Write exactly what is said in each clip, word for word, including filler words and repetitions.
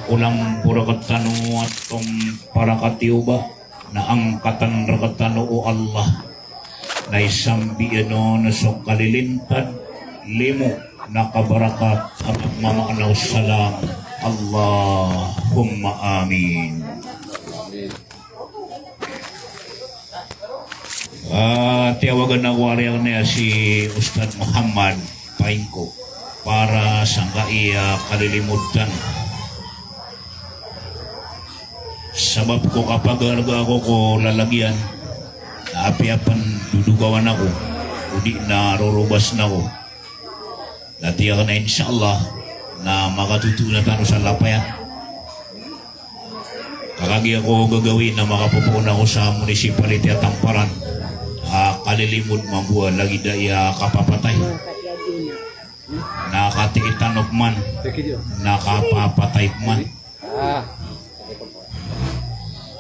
Kolambo rktano a tompar a katiyoba, na angkatan rktano o Allah. Na isambian on so kalilintad, limo, na kabarakat a pagmamaana o salam. Allahumma amin. Ah, tiyawagan ako ari akn a si Ustadh Muhammad Paingko para sangkai a kalilimod tano. Sabap ko kapagarga ako ko lalagian, na apiya pn dodokawan ako, odi na rorobasn ako. Na tig akn a insha Allah na makatotoon tano sa lapayan. Ka kagiya ko gagawii na makapopoon ako sa municipality a Tamparan a kalilimod mambo a lagid aya a kapapatay. Na katii tano pman na kapapatay pman.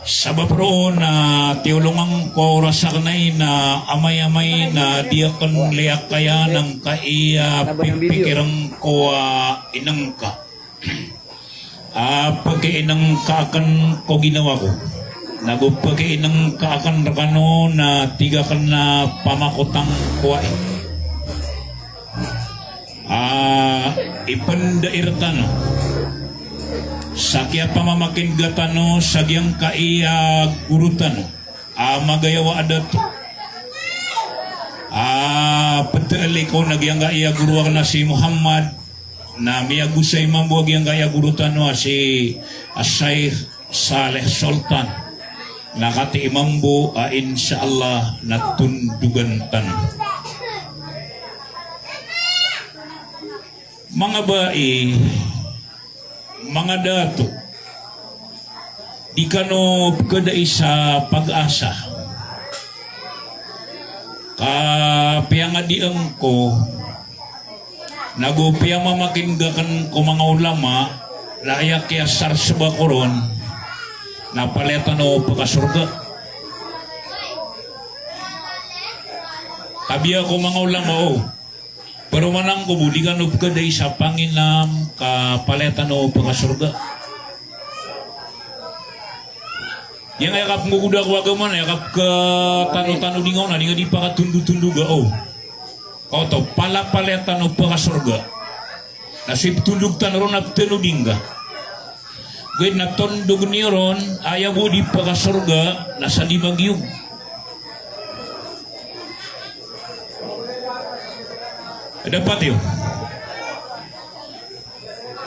Sabap roo na tiyolongan ko oras akn ai na amay-amay na di akn liyakayan angkai a pipikirn ko a inngka a pkiinngka akn ko ginawa ko. Nago pkiinngka akn rkano na tig akn a pamakotang ko ai. Ah, ipndair tano sa kiyapamamakin'ga tano sa giyangkai a goro tano a magayawa a dato. Ah, pthaali ko na giyangkai a goro akn a si Muhammad, na miyagosay mambo a giyangkai a goro tano a si, a Shaykh Saleh Sultan. Na katii mambo a insha Allah na tondogan tano. Manga bai, manga dato, di kano pkhadai sa pag-asa. Ka piyangadian ko, nago piyamamakin'ga akn ko manga ulama, na aya kiyasarsba ko ron na palaya tano pkasorga. Kabiya ko manga ulama o, paromanan ko bo di kano pkhadai sa panginam ka palaya tano pkasorga. Giyangkaya kapnggogoda ko agama na aya kapkatanotanodi ngka on na di ngka di pakatondotondoga o. Ka oto, palapalaya tano pkasorga. Na so iptondog tano ron na pthanodi ngka. Ogaid na tondog niyo ron, aya bo di pkasorga na sa di magiyog. Dapat iyo.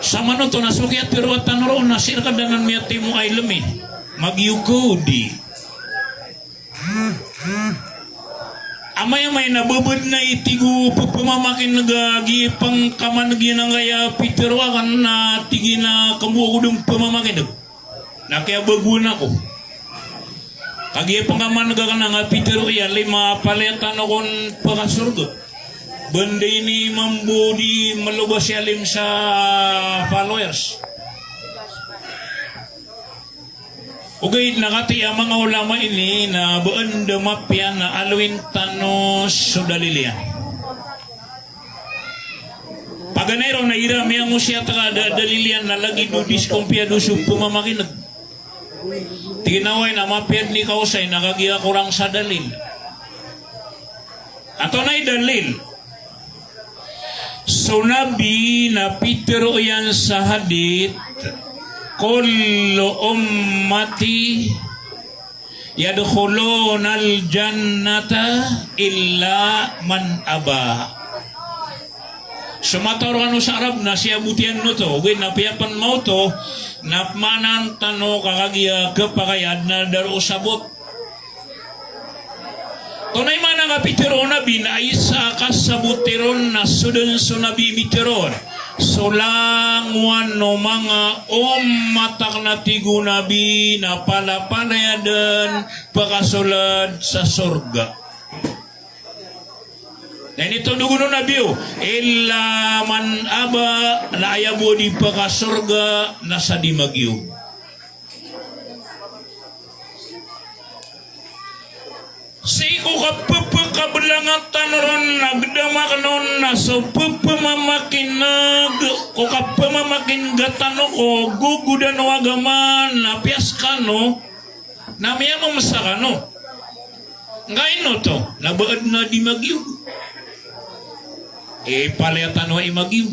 Samanoto na so kiyatharoa tano ron na sii rka dn a miyatimo a ilmi. Magiyog ka o di. Amay-amay na babad na i tig o pphamakin'g a giya pangkaman'g iyan angkaya pitharoa akn na tig iyan a kambo ako dn pphamakin'g. Na kiyabagoan ako. Kagiya pangkaman'g akn a pitharoa iyan, lima palaya tano kon pkasorga. Banda ini mambo di malobas i alim sa followers. Ogaid na katii a manga ulama ini na ba anda mapiya na alowin tano so dalil iyan. Paganay ron na igira miyangosiyat ka a da-, dalil iyan na lagid o diskompiya do so pphamakin'g. Tig iyan a oway na mapiya dn i kaosay na kagiya korang sa dalil. Antonaa i dalil? So Nabi na pitharo iyan sa hadith, "Kullu ummati yadkhulunal jannata illa man aba." So matao rkano sa Arab na siyabot iyan oto, ogaid na apiya pn maoto, na pmaanaan tano ka kagiya khapakay a adn a da roo sabot. Antonaa i maana a pitharo o Nabi na isa a kasabot iron na so dn so Nabi mitharo on. So langowan o manga ummat akn a tig o Nabi na palapalaya dn pkasold sa sorga. Na initondog on o Nabi o, "Illa man aba," na aya bo di pkasorga na sa di magiyog. Sii ko kapphag Kablanga tano ron na gdama kano na so pepemamakineg ko kapemamakinega tano ko gogodan o agama na piyas kano na miyamemesa kano. Ngkaino to, na ba aden a di magiyog. Ipalaya tano a i magiyog.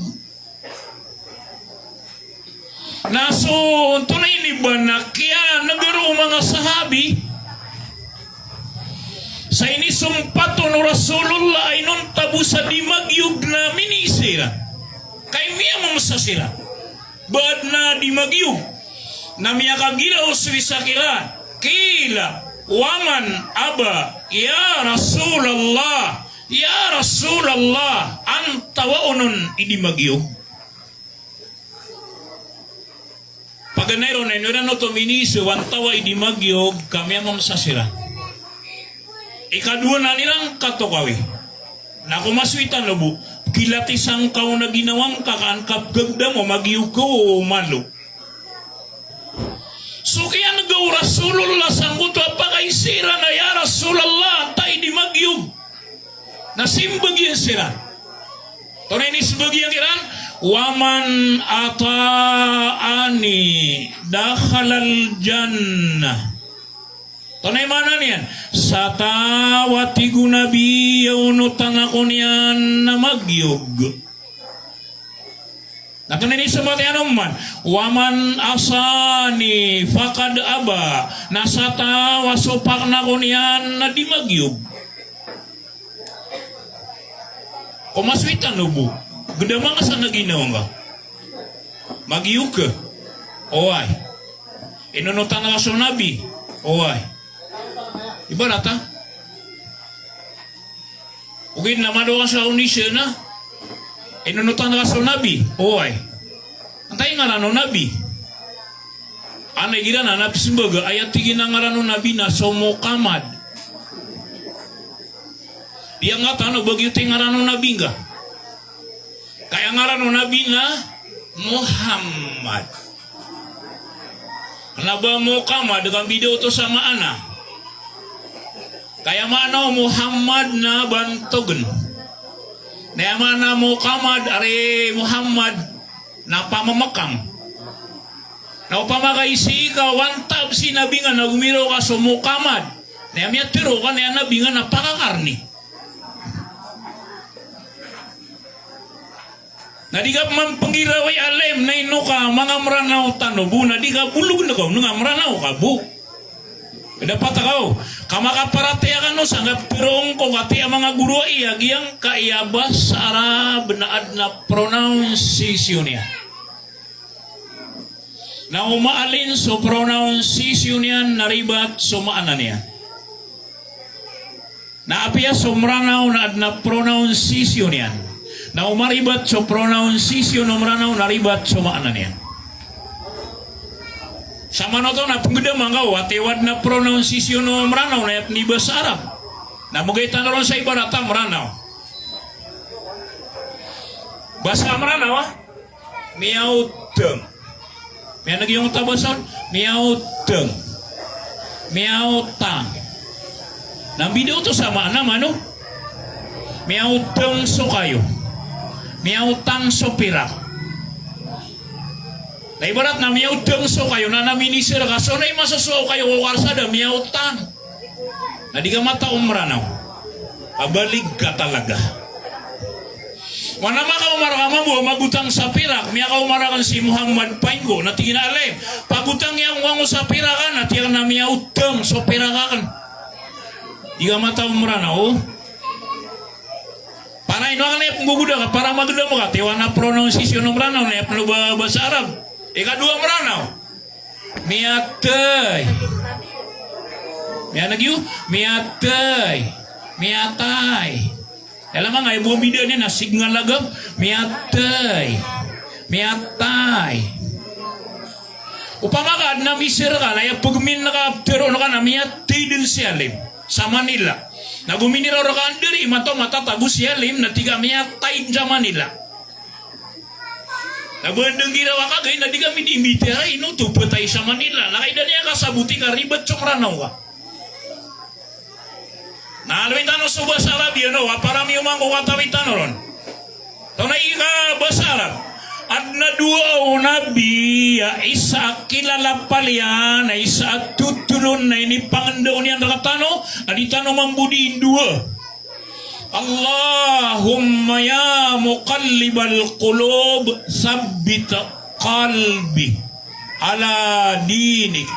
Na so ontonaa ini ba na kiyaneg o manga sahabi sa inisompat on o Rasulullah a inonta bo sa di magiyog na miniiza iran. Ka miyamemesa siran. Ba aden a di magiyog. Na miyakagiraw so isa kiran. Qila, wa man aba, ya Rasulallah, ya Rasulallah, antawaa on i di magiyog. Paganay ron na ino iran oto miniiza o antawaa i di magiyog ka miyamemesa siran. Ikadowa na niran katokawi. Na ko masoy tano bo, kilati sangkaw na ginawa ngka ka an ka pegagdam o magiyog ka o malo. So kiyaneg o Rasulullah sangkoto a pakaiza iran a ya Rasulallah, antaa i di magiyog. Na simbagian siran. Tonaa i inisembag iyan kiran? Wa man ata'ani dakhalal jannah. Tonaa i maana niyan? Sa taw a tig o Nabi a onotan ako niyan na magiyog. Na tonaa i inisompat iyan oman? Wa man asani faqad aba. Na sa taw a sopak ako niyan na di magiyog. Ko masoy tano bo, gdama ngka sa ginawa ngka. Magiyog ka? Oway. Inonotan ka so Nabi? Oway. Ibarat a, ogaid na madaw ka sa onisa na inonotan ka so Nabi? Oway. Antaa i ngaran o Nabi? Anay giran a napisembaga, aya tig iyan a ngaran o Nabi na so Mokamad. Di angka tano ba giyoto i ngaran o Nabi ngka. Ka aya ngaran o Nabi na Mohamad. Kena ba Mokamad, ka mbida oto sa maana. Ka aya maana o Mohamad na bantogen. Na aya maana o Mokamad, ari Mohamad, na pamemekang. Na opama ka isii ka wantab si Nabi nga na gomiraw ka so Mokamad, na aya miyatharo ka na aya Nabi nga na pakakarni. Na di ka mampenggiraw i alim, na ino ka manga Meranaw tano bo, na di ka bolog na ka, ino nga Meranaw ka bo. Dapat ka o, ka makaparatiyaya kano sa nga pitharo ngka ko kati a manga goro a iya giyangkaya basa Arab na aden a pronunciation iyan. Na o maalin so pronunciation iyan na ribat so maana niyan. Na apiya so Meranaw na aden a pronunciation iyan. Na o maribat so pronunciation o Meranaw na ribat so maana niyan. Samanoto na penggedam angka o, ati o aden a pronunciation o Meranaw na aya pen i basa Arab. Na magay tano ron sa ibarat a Meranaw. Basa Meranaw a, miyaoteng. Miyaneg iyo ngka basa on, miyaoteng. Miyaotang. Na mbida oto sa maana mano? Miyaoteng so kayo. Miyaotang so pirak. Na ibarat na miyaoteng so kayo, na, na miniser ka, so na i masosowa o kayo ko karsada, miyaotang. Na di ka matao Meranaw. Abalig ka talaga. Wana makaoma rka mambo a magotang sa pirak, miyakaoma raken si Mohamad Paingko, na tig iyan a alim, pagotang iyan ko sa pirak aken, na tig iyan a miyaoteng so pirak aken. Di ka matao Meranaw, o. Para ino aken aya penggogoda ka, para magedam ka, tiwa na pronunciation o Meranaw, na aya pen o ba-, basa Arab. Ikadowa Meranaw. Miyatay. Miyaneg iyo? Miyatay. Miyatay. Aya lamang aya bo a mbida niyan na signal a gap. Miyatay. Miyatay. Opama ka aden a miser ka, na aya pegmin ka, ptero ka na miyatay den si alim sa Manila. Na gominiraw rka anda ri, imanto matatago si alim, na tig a miyatay den sa Manila. Na ba den giraw a kagay, na di kami di mbitiyarai, ino to, petay sa Manila. Na kay da niyan kasaboti ka ribat so Meranaw ka. Aloy tano so basa Arab iyan, o, a para miyoman ko katawi tano ron. Tonaa i kabasa Arab? Adn a dowa o nabi a isa a kilalapal iyan, a isa a totolon na inipangndao niyan rktano, a di tano mambo di ndowa. Allahumma ya muqallibal qulub, thabbit qalbi ala dinik.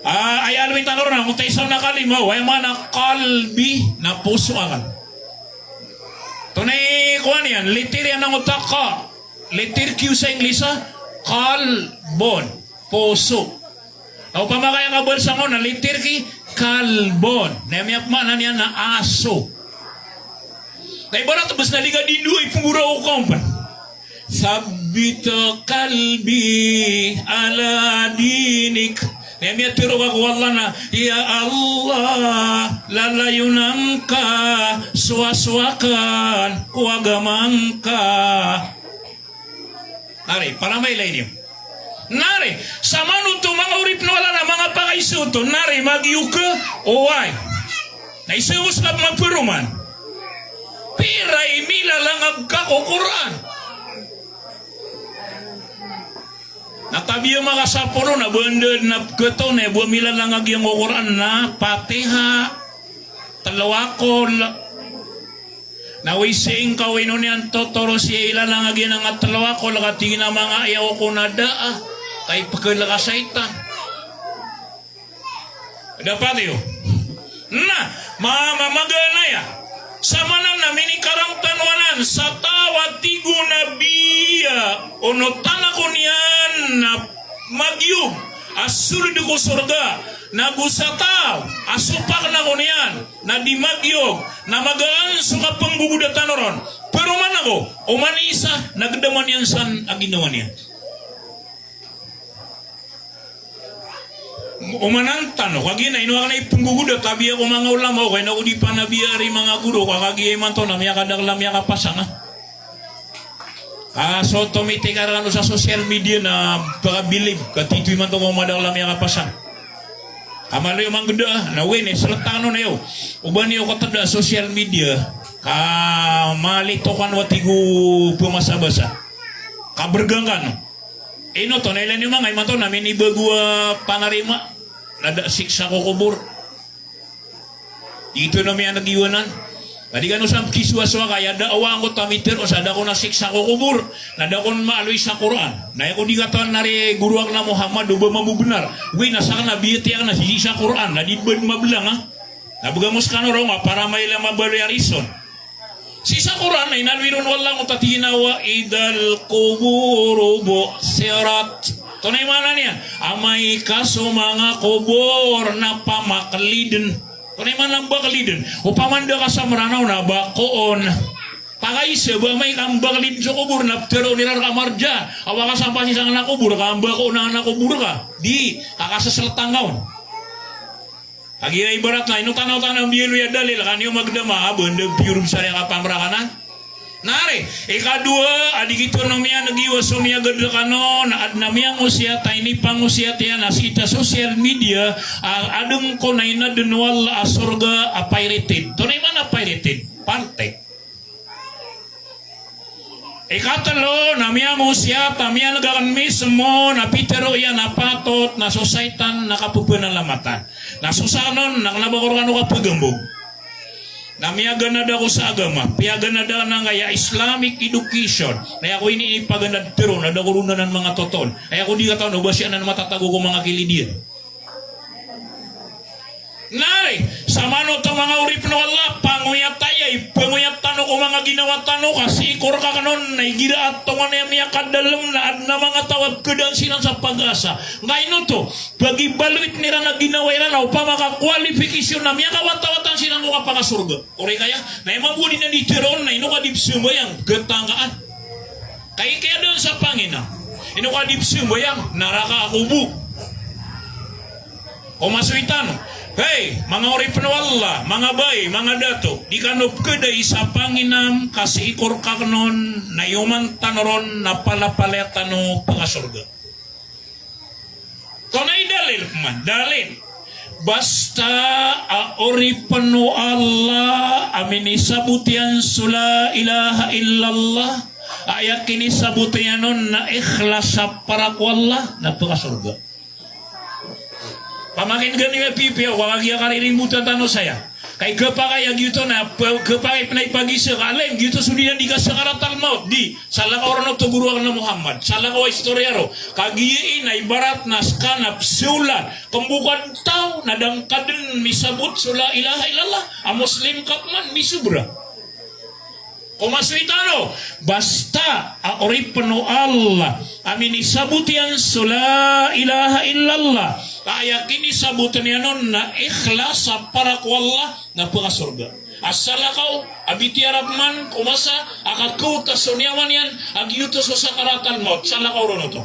Ah, aya aloy tano ron na, antaa i isa on a kalima, o, aya maana qalbi na poso akn. Tonaa i kowan iyan, letter iyan angkoto a qa, letter Q sa Inglis a, qalbon, poso. Na opama ka aya kabalsa ngka on na letter K, kalbon. Na aya miyapmaana niyan na aso. Na ibarat bes na di ka di ndowa i pnggora o kampn. Thabbit qalbi ala dinik. Na aya miyatharo ka ko Allah na, ya Allah, lalayon angka so aso akn ko agama ngka. Nari, para mailay niyo. Nari, samanoto manga oripn o Allah na manga pakaiza oto, nari, magiyo ka, oway. Na isa ko ska pmaparoman. Pira i milalangag ka ko Qur'an? Na tabiya makasaporo na ba ndad na pkhato na ba milalangag iyan ko Qur'an na Fatiha, tlo akol. Na oway sii ngka o ino niyan totoros iyan i lalangag iyan a tlo akol ka tig iyan a manga aya o ko na da a, ka ipkhail ka saitan. Dapat iyo. Na, ma-, ma-, magaan aya. Samanan na minikarang tano anan sa taw a tig o Nabi a onotan ako niyan na magiyog a sold ko sorga, na go sa taw a sopakn ako niyan na di magiyog, na magaan so kapnggogoda tano ron. Paroman ako, oman i isa na gdaman iyan san a ginawa niyan. Omanan tano, kagiya na ino akn a ipnggogoda, tabiya ko manga ulama, o kay na ko di panabiya ari manga goro, ka kagiya imanto na miyakadakl a miyakapasang a. Ka so otomatik a rkano sa social media na pakabilib, ka tito imanto ko madakl a miyakapasang. Ka maloy o manggda, na oway na isltan o na iyo. O ba niyo katda social media, ka malito kano a tig o pmasabasa. Ka brgang kano. Ino oto, na ilay niyo manga imanto na minibago a panarima, na da siksa ko kobor. Ito na miyaneg iwanan. Ka di kano san kisowasowa ka aya da'wa angkoto a mitharo sa da ko na siksa ko kobor, na da kon maaloy sa Qur'an. Na aya ko di katawan na ri goro akn a Muhammad o ba mambo bnar. Oway na sakn a biyatiya akn a sii sa Qur'an, na di bad mablang a. Na bgan mo skano ron a para mailay a mabaloy a rison. Sii sa Qur'an na inaloy ron o Allah angkoto a tig iyan a, "Wa idhal quburu bu'thirat." Tonaa i maana niyan? Amay ka so manga kobor na pamaklidn. Tonaa i maana a baklidn? Opama da ka sa Mranaw na bakoon. Pakaiza ba amay ka mbaklidn so kobor na ptharoon iran rka a marja. Awa ka sa mpasi sangkanan a kobor, ka mbakoon angkanan a kobor ka. Di, ka kaseseltan ka on. Kagiya ibarat na, ino tano, tano mbiyaloy a dalil, ka niyo magdama, a ba nda piyorb sa riya kapamrakanan. Na ari, ikadowa, a di kito no miyaneg iyo a so miyagad rkano, na adn a miyangosiyat a inipangosiyat iyan a sii ta social media, a adn ko na inadn o Allah a sorga a pirated. Tonaa i maana a pirated? Parte. Ikatlo, na miyangosiyat a miyaneg akn mismo na pitharo iyan a patot na so saitan na kapphanalamatan. Na so sakn on na kna ba ko rkano kapagambog. Na miyaganad ako sa agama, piyaganad akn angkaya Islamic education. Na aya ko inipaganad tharoon na da ko ron anan manga totoon. Aya ko di katawan o ba siyanan matatago ko manga kilid iyan. Na ari, samanoto manga oripn o Allah, pangoyat aya, ipangoyat tano ko manga ginawa tano, ka sii ko rkakn on, na igira a tonganay a miyakadalm na adn a manga taw a pkhadaan siran sa pag-asa. Ngkaino oto, pagibaloy tn iran a ginawa iran, a opama ka qualification na miyakawatawatan siran ko kapakasorga. Ori kaya, na aya mambo di na di tharoon na ino ka di pzambayang, gatangkaan. Ka aya kiyadaan sa panginam. Ino ka di pzambayang, naraka ako bo. O masoy tano. Hey, manga oripn o Allah, manga bai, manga dato, di kano pkhadai sa panginam ka sii ko rkakn on na iyoman tano ron na palapalaya tano pakasorga. Tonaa i dalil, pman, dalil. Basta a oripen o Allah a minisabot iyan so la ilaha illallah, a aya kinisabot iyan on na ikhlas a para ko Allah, na pekasorga. Pamakinegen iyo a pipiya o kagiya karirimbota tano saya. Ka i kepakay a giyoto na pe-, kepakay pen a ipagisa ka, alim, giyoto so di na di ka sakaratal maut, di. Salakaw ron oto goro aken a Muhammad. Salakaw a istoriya ron. Kagiya i na ibarat na seka na pesolan. Kembokan taw na da ngka den misabot so la ilaha illallah. A Muslim ka peman misobra. Komasoy tano, basta a oripen o Allah a minisabot iyan so la ilaha illallah, ka aya kinisaboten iyan on na ikhlas a para ko Allah, na pekasorga. A salakaw a bitiyara peman ko masa a kakawta so niyawa niyan a giyoto so sakaratal maut, salakaw ron oto.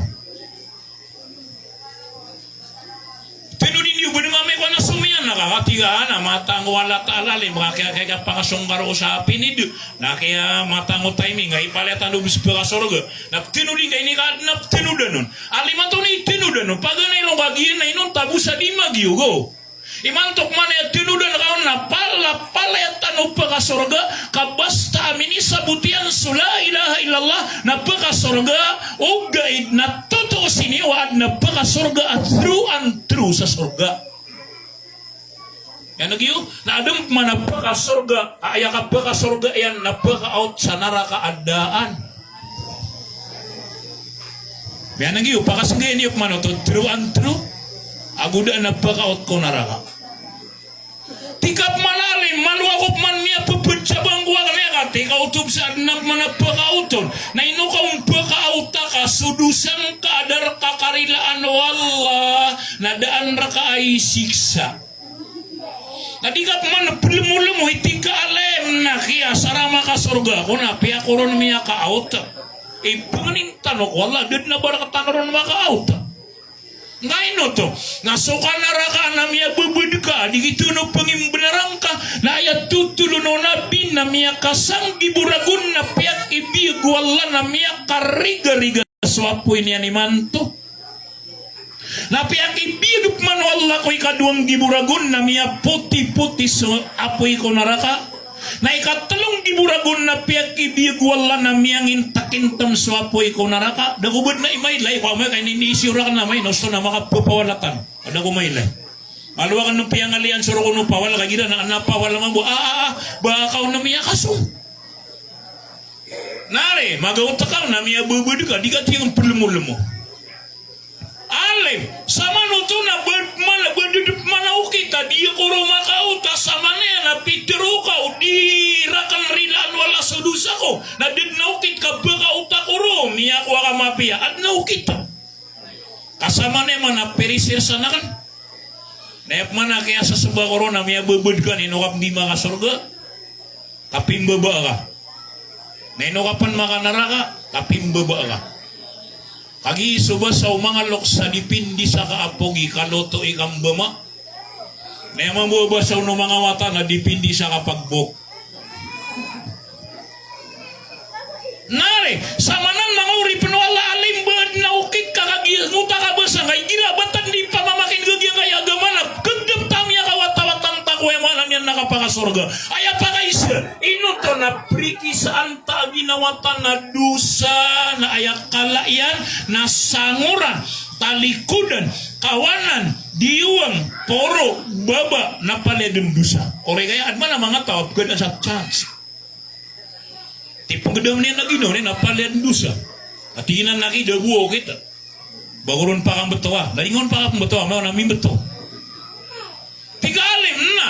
Tenodi niyo beneng amay ko ana somiyan na kakatiga ana matango Allah Ta'ala, alim, kakiya, kakiya pangasongkar o sa pinid, na kiya matango timing, ka ipalaya tano bo so pekasorga. Na tenodi ngka ini ka aden a tenodan on. Alim, antonaa i tenodan on? Paganay ron kagiya na inonta bo sa di magiyogo. Imanto peman aya tenodan ka on na pala, palaya tano pekasorga, ka basta a minisabot iyan so la ilaha illallah, na pekasorga, ogaid na totoo siniyo a aden a pekasorga a through and through sa sorga. Aya giyo, na aden peman a pekasorga, a aya kapekasorga iyan na pekaaot sa naraka a daan. Miyaneg iyo, pakasenggayin iyo peman oto, through and through, ago da a pekaot ko naraka. Tig ka peman, alim, malo ako peman miyapeped sa bangko aken, aya katii ka oto bo sa aden a peman a pekaoton. Na ino ka on pekaota ka so dosa ngka a da reka karilaan o Allah, na daan reka a isiksa. Na di ka peman pelemolemo, tig ka, alim, na kiya sa ra makasorga ako na apiya ako ron miyakaot. Ipengenin tano ko Allah, da den a ba rektano ron makaot. Ngkaino oto? Na so kanaraka na miyabebed ka, di gito no pengimbenaran ka, na aya totolon o Nabi na miyakasanggibo ragon na piyakibiyeg o Allah na miyakarigariga so apoy niyan imanto. Na piyakibiyeg peman o Allah ko ikadowa nggibo ragon na miyapotipoti so apoy ko naraka. Na ikatelo nggibo ragon na piyakibiyeg o Allah na miyangintakintam so apoy ko naraka. Da ko bed na imailay ko amay ka ini, ini isyo raken amay na osto na makapepawalatan. Da ko mailay. Malo aken no piyangalian so roko no pawal, kagiya na ana pawal mambo. A, a, a, ba ka on na miyakasong. Na ari, magaot ka na miyabebed ka, di ka tiyang pelemolemo. Alim, samanoto na bed man, bed man a okit a di ako ron makaot, a samanaya na pitero ka o di raken rilaan o Allah so dosa ko, na da den a okit ka pekaot ako ron, miyakowa ka mapiya, aden a okit. Ka samanaya man a pirisir sa naken. Na aya peman a kiyasesemba ko ron na miyabebed ka, na ino ka pen di makasorga, ka pimbaba ka. Na ino ka pen makanaraka, ka pimbaba ka. Kagiya so basa o manga loks a dipindi sa kaapogi, kaloto i kambama. Na aya mambo a basa o manga wata na dipindi sa kapagbok. Na ari, samanan manga oripen o Allah, alim, ba aden a okit ka kagiya ngota ka basa ngka igira batan di pamamakineg a giyangkaya agama na kegdam ta miyakawatawatan ta ko aya maana niyan na kapakasorga. Aya pakaisa, ino oto na prikisaan ta a ginawa ta na dosa, na aya kala iyan na sangoran, talikodan, kawanan, diwang, poro, baba, na palaya den dosa. Ori kaya aden man a manga taw a pegadaan sa chance. Tipengedam niyan a ginawa niyan na palaya den dosa. Ati inan aki da bo a okit. Ba ko ron pakambetowa. Lagid on pakambetowa, maana mimbeto. Tig ka alim na.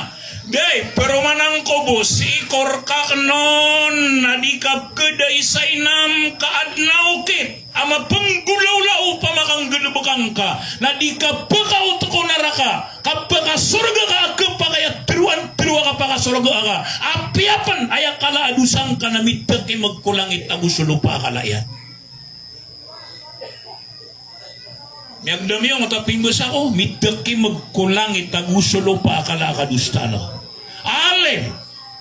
Dai, peromanan ko bo, sii ko reka aken on na di ka pekeda i sainam ka aden a okit a mapenggolawla o pamakanggelebekan ka, na di ka pekaot ko naraka, ka pekasorga ka a kepakay a teroan, teroa ka pakasorga ka. Apiya pen aya kala a dosa ngka na mitekimeg ko langit ago so lopa a kala iyan. Miyagdam iyo, ngota pimbasa ko, mitekimeg ko langit ago so lopa a kala a kadosa tano. Alim,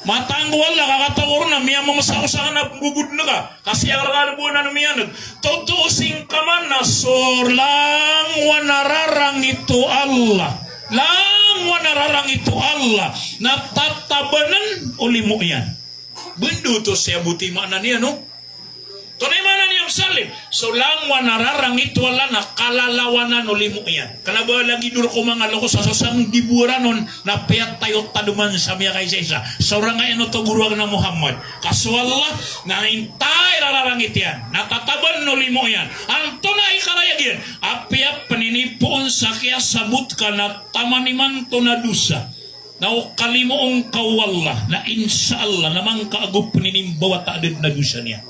mataan ko Allah, kakataw ko ron na miyamamasa ko sa aken a pembobod neka. Kasi a reka bo na miyaneg. Totoo sii ngka man na so langowan a rarangit o Allah. Langowan rarangit o Allah na tatabanan o limo iyan. Bendo to siya boti maana niyan, no? Tonaa i maana niyan, Salim? So langowan a rarangit o Allah na kalalawanan o limo iyan. Kna ba lagid o roo ko manga loks a so sanggibo a ranon na piyatay o tadoman sa miyakaisaisa. Saorang a ino to goro akn a Muhammad. Ka so Allah na intaay rararangit iyan, na tatabanan o limo iyan. Antonaa i karayag iyan? Apiya pn inipoon sa kiyasabot ka na taman imanto na dosa, na o kalimoon ka o Allah, na insha Allah na mangkaago pn inimbawata a da dn a dosa niyan.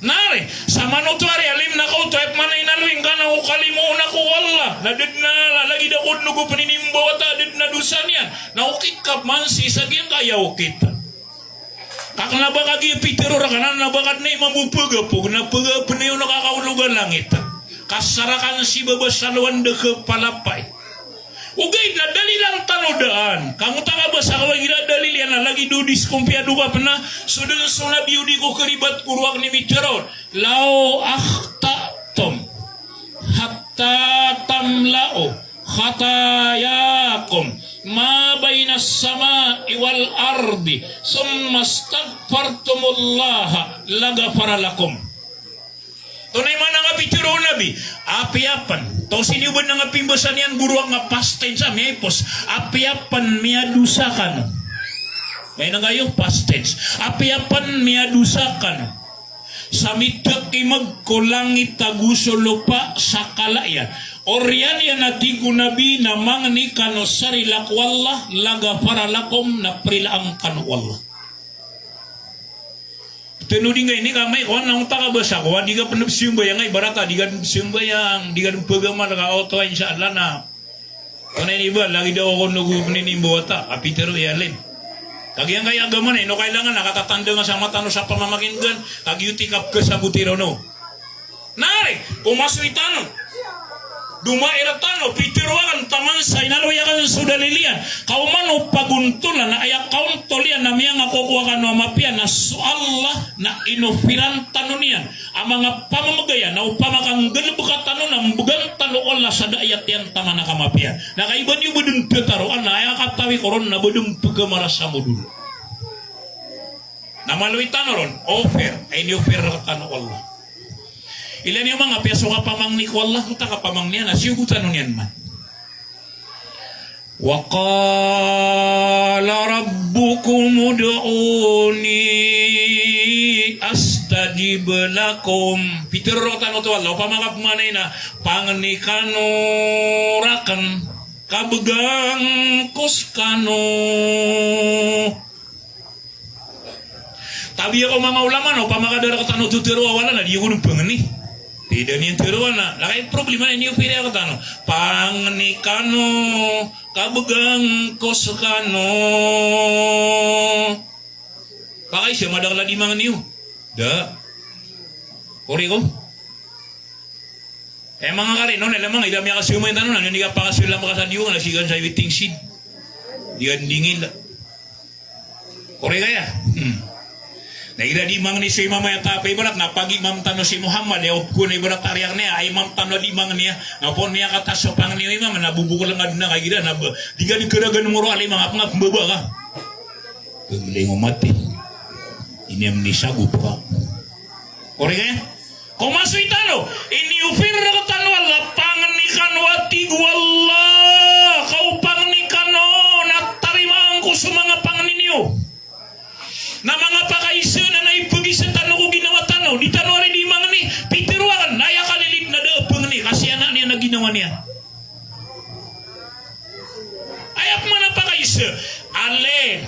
Na ari, sa manoto ari, alim na kaoto, aya pman a inaloy ngka na o kalimoon ako o Allah, na da dn a, lagid ako dn ogo pn inimbawata a da dn a dosa niyan, na okit ka pman sii sa giyangkaya okit. Ka kna ba kagiya pitharo rka na, na ba kadn a imam bo pagapog, na pagapnay on a kakaolog a langit. Ka sa rakan si baba sa lowan da khapalapay. Ogaid na dalilan tano daan. Ka ngota ka ba sa kawa igira dalil iyan a lagid o di skompiya doka pn a, so dn so Nabi o di ko karibat ko rowak ni mitharo. Law akhta'tum hatta tamla'u khatayakum ma bainas sama'i wal ardi, thumma astaghfartumullaha laghafara lakum. Tonaa i maana nga pitharo o Nabi, apiya pn, to siniyoban nga pimbasa niyan goro akn a past tense a miyaipos, apiya pn miyadosa kano. Maana nga iyo, past tense. Apiya pn miyadosa kano sa mitkhimg ko langit ago so lopa sa kala iyan. Oriyan iyan a tig o Nabi na mangni kano sa rila ko Allah, laghafara lakum, na prilaan kano o Allah. Tano di nga ini ka amay ko, na ong taka basa ko, di ka pn pzambayang, ibarat a di ka pn pzambayang, di ka pn pagamal ka, oto, insha Allah na Tonaa ini ba, lagid ako ko nogo pn inimbawata a pitharo i alim. Kagiya angkaya agama na ino kailangan a katatandanga sa mata tano sa pamamakin'gan, kagiya oto i kapkhasaboti ron o. Na ari, komasoy tano. Domair tano, pitharo akn taman sa inaloy akn so dalil iyan. Ka oman o pagontolan a aya kaontol iyan na miyangakokowa kano a mapiya na so Allah na inofiran tano niyan a manga pamamagaya na opama ka nggalbka tano na mbgan tano o Allah sa da a aya tiyan taman a kamapiya. Na kaiba niyo ba dn tataroan na aya katawi ko ron na ba dn pkhamarasa modol. Na maloy tano ron, offer, a ini-offer rktano o Allah. Ilaya niyo manga piya so kapamangni ko Allah, ota kapamangni iyan na siyogo tano niyan man. Wa qala rabbukum ud'uni astajib lakum. Pitharo rktano oto o Allah, opama ka pmanay na pangni kano rakn, kabgan ko skano. Tabiya ko manga ulama na opama ka da rktano totharoa o Allah na di ko dn pangni. Di da niyan tharoa na. Na kay problema na ini-offer rktano. Pangni kano, kabgan ko skano. Pakaiza madakl a di mangni o. Da. Kori ko? Aya manga kari, no, na lamang, ida miyakasoy man tano na, ino di kapakasoy lamang ka sa diwa, na sigan sa waiting shed. Di ka dingil. Kori kaya? Hmm. Na ida di mangni so imam aya ta, ibarat na pag-imam tano si Muhammad, aya opkon ibarat a riyak niya, a imam tano a di mangni aya. Na opama miyakatas so pangni o imam, na bubukl nga dn a kagira, na ba, di ka di karagan moro a lima, a pngap mbaba ka. Pangni o mati. Ini amni sago pa. Kori kaya? Komasoy tano, ini-offer rktano o Allah, pangni kano a tig o Allah, ka o pangni kano na tarimaan ko so manga pangni niyo. Na manga pakaiza na ipagiza tano ko ginawa tano, di tano ari di mangni, pitharo akn, na aya kalilid na da a pangni, ka siyana niyan a ginawa niyan. Aya pman a pakaiza, ale,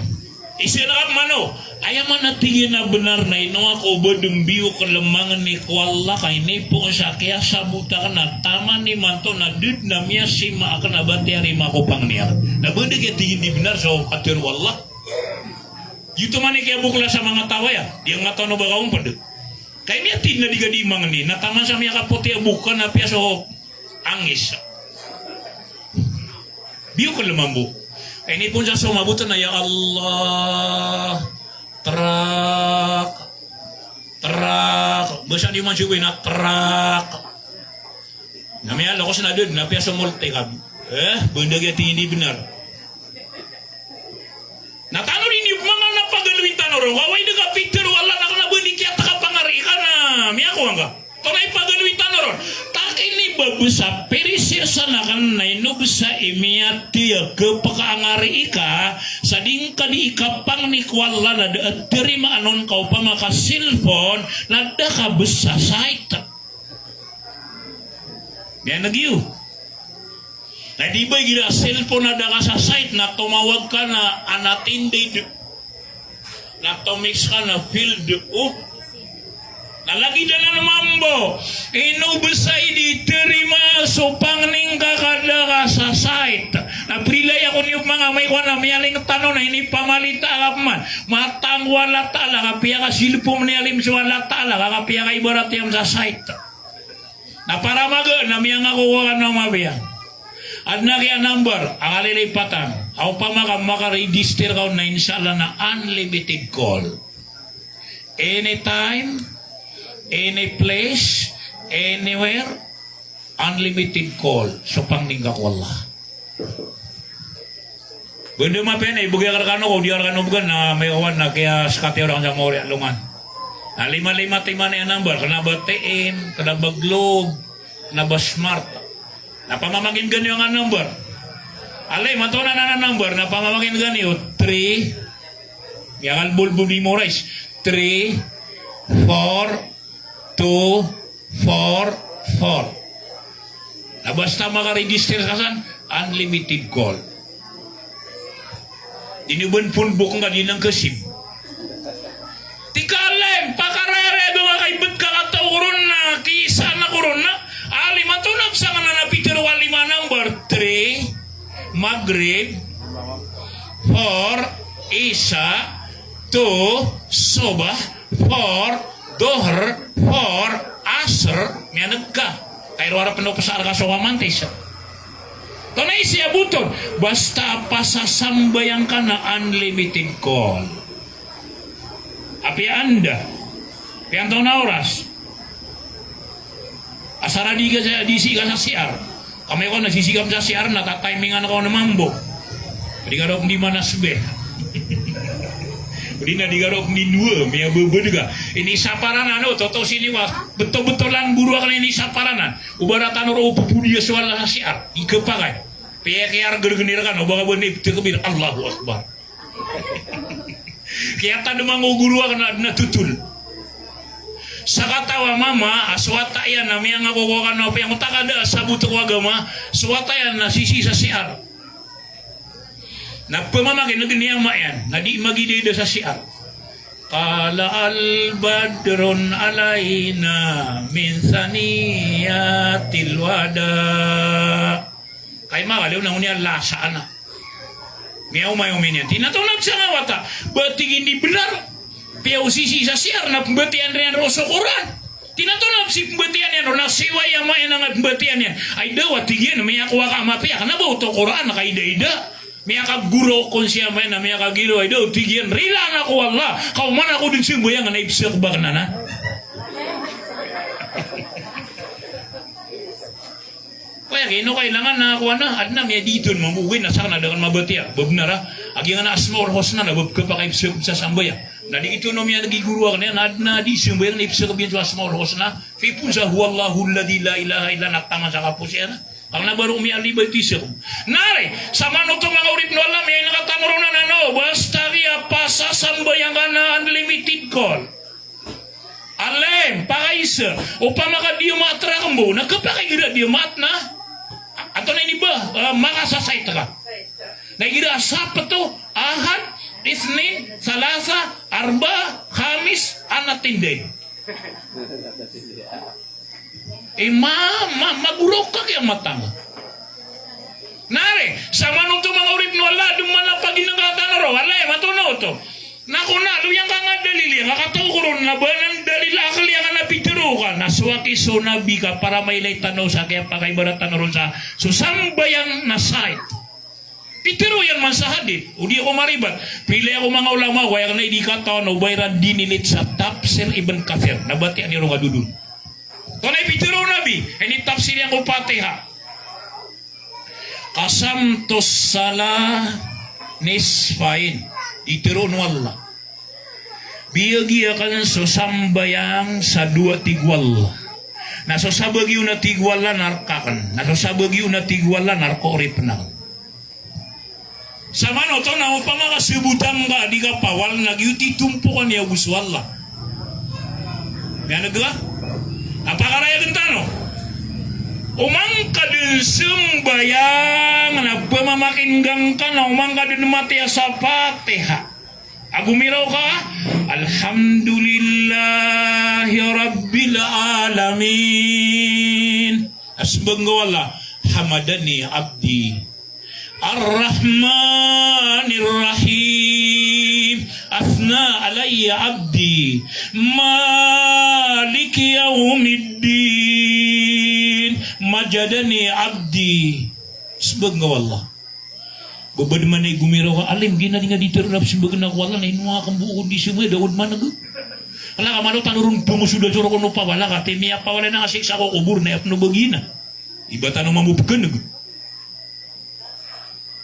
isa na ka pman o. Aya man a tig iyan a bnar na ino ako ba dn biyokl mangni ko Allah ka inipoon sa kiyasabot akn a taman imanto na da dn a miyasima akn a ba tiyarima ko pangni akn. Na ba da kiya tig iyan di bnar so katharo o Allah. Giyoto man i kiyabokla sa manga taw aya, di nga tano ba kaompd. Ka ini a tig na di ka di mangni, na taman sa miyakapoti a bok ka na piya so angis. Biyokl mambo. Ini pn sa so mabot na, ya Allah. Trak. Trak. Basa di man siyogo na trak. Na miyalokos na dn, na piya so multi ka. Eh, bnda giya tig iyan di bnar. Na tano rin iyo manga na pagaloy tano ron. Ka oway da ka pitharo o Allah na kna ba di kiyatakapangarii ka na miyakowa ngka. Tonaa i pagaloy tano ron? Takiniba bsa, pirisir san akn na ino bsa i miyathay a kapakaangarii ka, sa di ngka di ikapangni ko Allah na da a tarimaan on ka opama ka cellphone, na da ka bsa sait. Miyaneg iyo. Na di ba igira cellphone na da ka sa sait na tomawag ka na unattended, na tomiks ka na failed, o. Na lagid anan mambo, ino bsa i di tarimaa so pangni ngka ka da ka sa sait. Na prilaya ko niyo manga amay ko ana miyalingtano na inipamalitaa ka pman. Matang ko Allah Ta'ala, kapiya ka cellphone miyalimo so Allah Ta'ala, ka kapiya ka ibarat iyan sa sait. Na para magaan a miyangako ka na mapiya. Adn a kiya number a kalilipatan. A opama ka makaregister ka on na insha Allah na unlimited call. Anytime, any place, anywhere, unlimited call. So pangni ngka ko Allah. Banda mapiya na ibgay akn rkano ko, di akn rkano bgan na may owan na kiyaskati o rakn sa mawri a alongan. Na lima-lima timan iyan a number, kna ba T M, kna ba Globe, kna ba Smart. Na pamamakin'gan iyo a number. Alay, matoon anan a number, na pamamakin'gan iyo, three, miyakalbolbol di mo rice, three, four, two, four, four. Na basta makaregister ka san, unlimited call. Di niyo ba phone book ngka di nan ka-save. Tig ka, alay, pakararaya ba nga ka ibt ka kataw ko ron na, kiisaan ako ron na. Alay, matoon a bsa nga na pitharo ka lima number, three, Maghrib, four, Isha, two, Subah, four, Dhuhr, four, Asr, miyaneg ka. Kairo arap no pasar ka so kamantis. Tonaa i siyabot on, basta pasasambayang ka na unlimited call. Apiya anda, apiya antonaa oras. Asar a di ka sa, di sii ka sa C R. Amay ko na sisii ka sa C R na tatimingan ka on mambo. Di ka ron di manasbih. Di na di ka ron di dua, miyababad ka. Inisapar anan, o, toto sini wa, beto-betolan guru akn inisapar anan. O ba ratan ron o pupudi a so Allah sa C R. Di kapakay. Piyakiyargrgn iran, o ba ka ba ni takbir, Allahu Akbar. Kiyatadman o guru akn na adn a totol. Sakataw a mama a so wata iyan na miyangako ko kano a piyangoto ka da a sabot ko agama, so wata iyan na sisii sa C R. Na pamamakin'g iyan i ama iyan na di magidaida sa C R. Tala'al badru alaina min thaniyatil wada. Kay mawali o na o niyan lasa ana. Miyaomayomi niyan. Tinatawag sa nga wata. Ba tig iyan di bnar. Piyaosisi sa C R na pmbatiyan iyan roo so Qur'an. Tinatawag si pmbatiyan iyan roo na siwa i ama iyan a pmbatiyan iyan. Ay daw a tig iyan, miyakowa ka a mapiya. Kna ba oto Qur'an, kaidaida. Miyakaguro kon si ama iyan a miyakagiro. Ay daw tig iyan, rilaan ako o Allah. Ka oman ako dn sambayang na ibsak ba kna na. Kaya kino kailangan na kowan na, adn a miyadito mambo, oway na sakn a da akn mabatiya. Ba bnar a, a giyangkanan a Asmaul Husna na ba pkapakaibsak sa sambayang. Na di gioto no miyagigoro akn iyan, na adn a di sambayang na ibsak iyan so Asmaul Husna. Pipon sa huwallahul ladhi la ilaha illa huwa na taman sa kapos iyan. Ka kna ba roo miyalibat i ibsak. Na ri, sa manoto manga oripn o Allah, miyaingat tano ron anan o, basta giya pasasambayang ka na unlimited call. Alay, pakaisa. Opama ka Diyamaat rakn bo, na khapakay igira Diyamaat na. Antonaa ini ba, eh, makasasait ka. Na igira Sabto, Ahad, Isnin, Salasa, Arba, Khamis, unattended. Eh, ma, ma, magorok ka kiyamatang. Na ri, sa manoto manga oripn o Allah, dn man a paginengka tano ron, Allah, matoon oto. Na ko na, loyang ka nga dalil iyan, nga kataw ko ron, na ba nan dalil akl iyan nga na pitharo ka, na so aki so Nabi ka, para mailay tano sa kiyapakaibarat tano ron sa, so sambayang na sait. Pitharo iyan man sa hadith, o di ako maribat. Pila ako manga ulama, oway akn i di katawan, o ba iran dinilit sa Tafsir Ibn Kathir. Na batiya niyo ron ka dodon. Antonaa i pitharo o Nabi, initafsir iyan ko Fatiha. Qasamtus salah nisfayn. Di tharoon o Allah, biyagi akn so sambayang sa dowa, tig o Allah. Na so sabagi on, tig o Allah, na rk akn. Na so sabagi on, tig o Allah, na rk o oripn akn. Samanoto na opama ka sabotan ka di kapawal, na giyoto i tompokan iyan bo so Allah. Miyaneg ka? Na pakarayagn tano. Oman ka dn sambayang na pamamakin'g ka na oman ka dn matiya sa Fatiha, a gomiraw ka, "Alhamdulillahi Rabbil Alamin." A smbag ngka o Allah, "Hamadani abdi. Arrahmanir Rahim. Athna alayya abdi. Maliki yawmiddin. Majadani abdi." Smbag ngka o Allah. Ba badn man i gomiraw ka, alim, giyanan i nga di tharoon a pzmbagn ako o Allah, na ino akn bo ko di smbag, da ko dn maneg. Kala ka malo tano ron pmosodn so rk o pawala ka, ti miyapawala na nga siksa ko kobor na aya pn o ba giyanan. Iba tano mambo pkhaneg.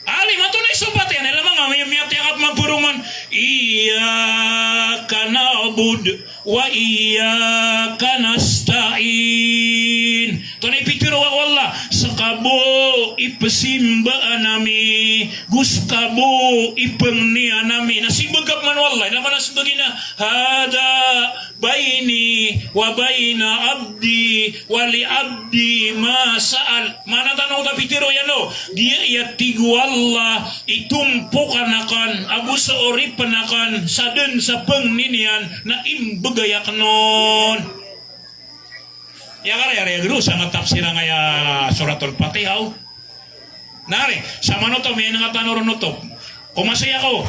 Alim, antonaa i so Fatiha, na ilay manga miyatiya ka pman pharongan, "Iyyaka na'budu wa iyyaka nasta'in." Antonaa i pitharo o Allah, "Ska bo i pzimbaan ami, go ska bo i pangnin ami." Na simbag ka pman o Allah, ilay manga smbag iyan a, "Hadha baini wa baina abdi wa li abdi ma sa'al." Maana tano ko ta pitharo iyan o, giya iya, tig o Allah, i tompokan akn ago so oripn akn sa dn sa pangnin iyan na imbgay akn on. Aya karayag roo sa matafsir angkaya Suratul Fatiha o. Na ari, samanoto miyaingat tano ron oto. Ko masaya ko,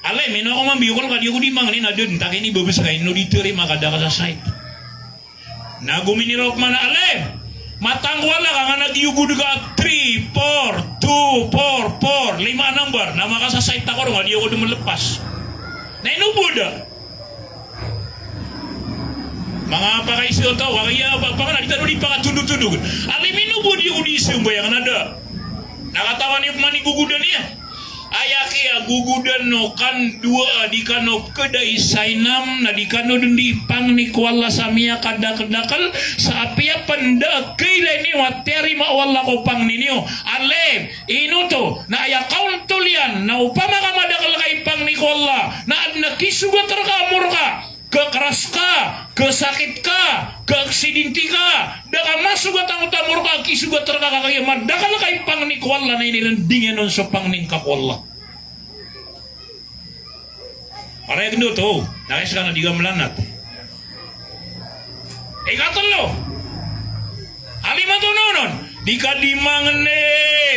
alim, ino ako mambiyo ko ka di ako di mangnin a dn, taki ini babas ka, ino di tari makada ka sa site. Na gominiraw pman a, alim, matangko ala ka nga na giyogod ka three, four, two, four, four, lima a number, na makasasite ako ron nga di ako dn mlepas. Na ino bo da? Manga pakaiza oto, kaya pa, pa, di tano di pakatondotondog. Alim, ino bo di ako di sambayang na da? Na katawan iyo pman i gogodan iyan. Aya kiyagogodan o kandowa a di kano pkada i sainam, na di kano dn di pangni ko Allah sa miyakadakldakl, sa apiya pn da a kailay niyo a tiyarima o Allah ko pangni niyo. Alim, ino oto, na aya kaontol iyan, na opama ka madakl ka i pangni ko Allah, na adn a kisogat rka a morka, kakras ka, kasakit ka, kaaksidinti ka, da ka masogat angkoto a morka a kisogat rka ka, kagiya madakl ka i pangni ko Allah, na inirnding iyan on so pangni ngka ko Allah. Parayag ndo oto, na kay ska na di ka mlanat. Ikatlo. Alim, antonaa onon? Di ka di mangni,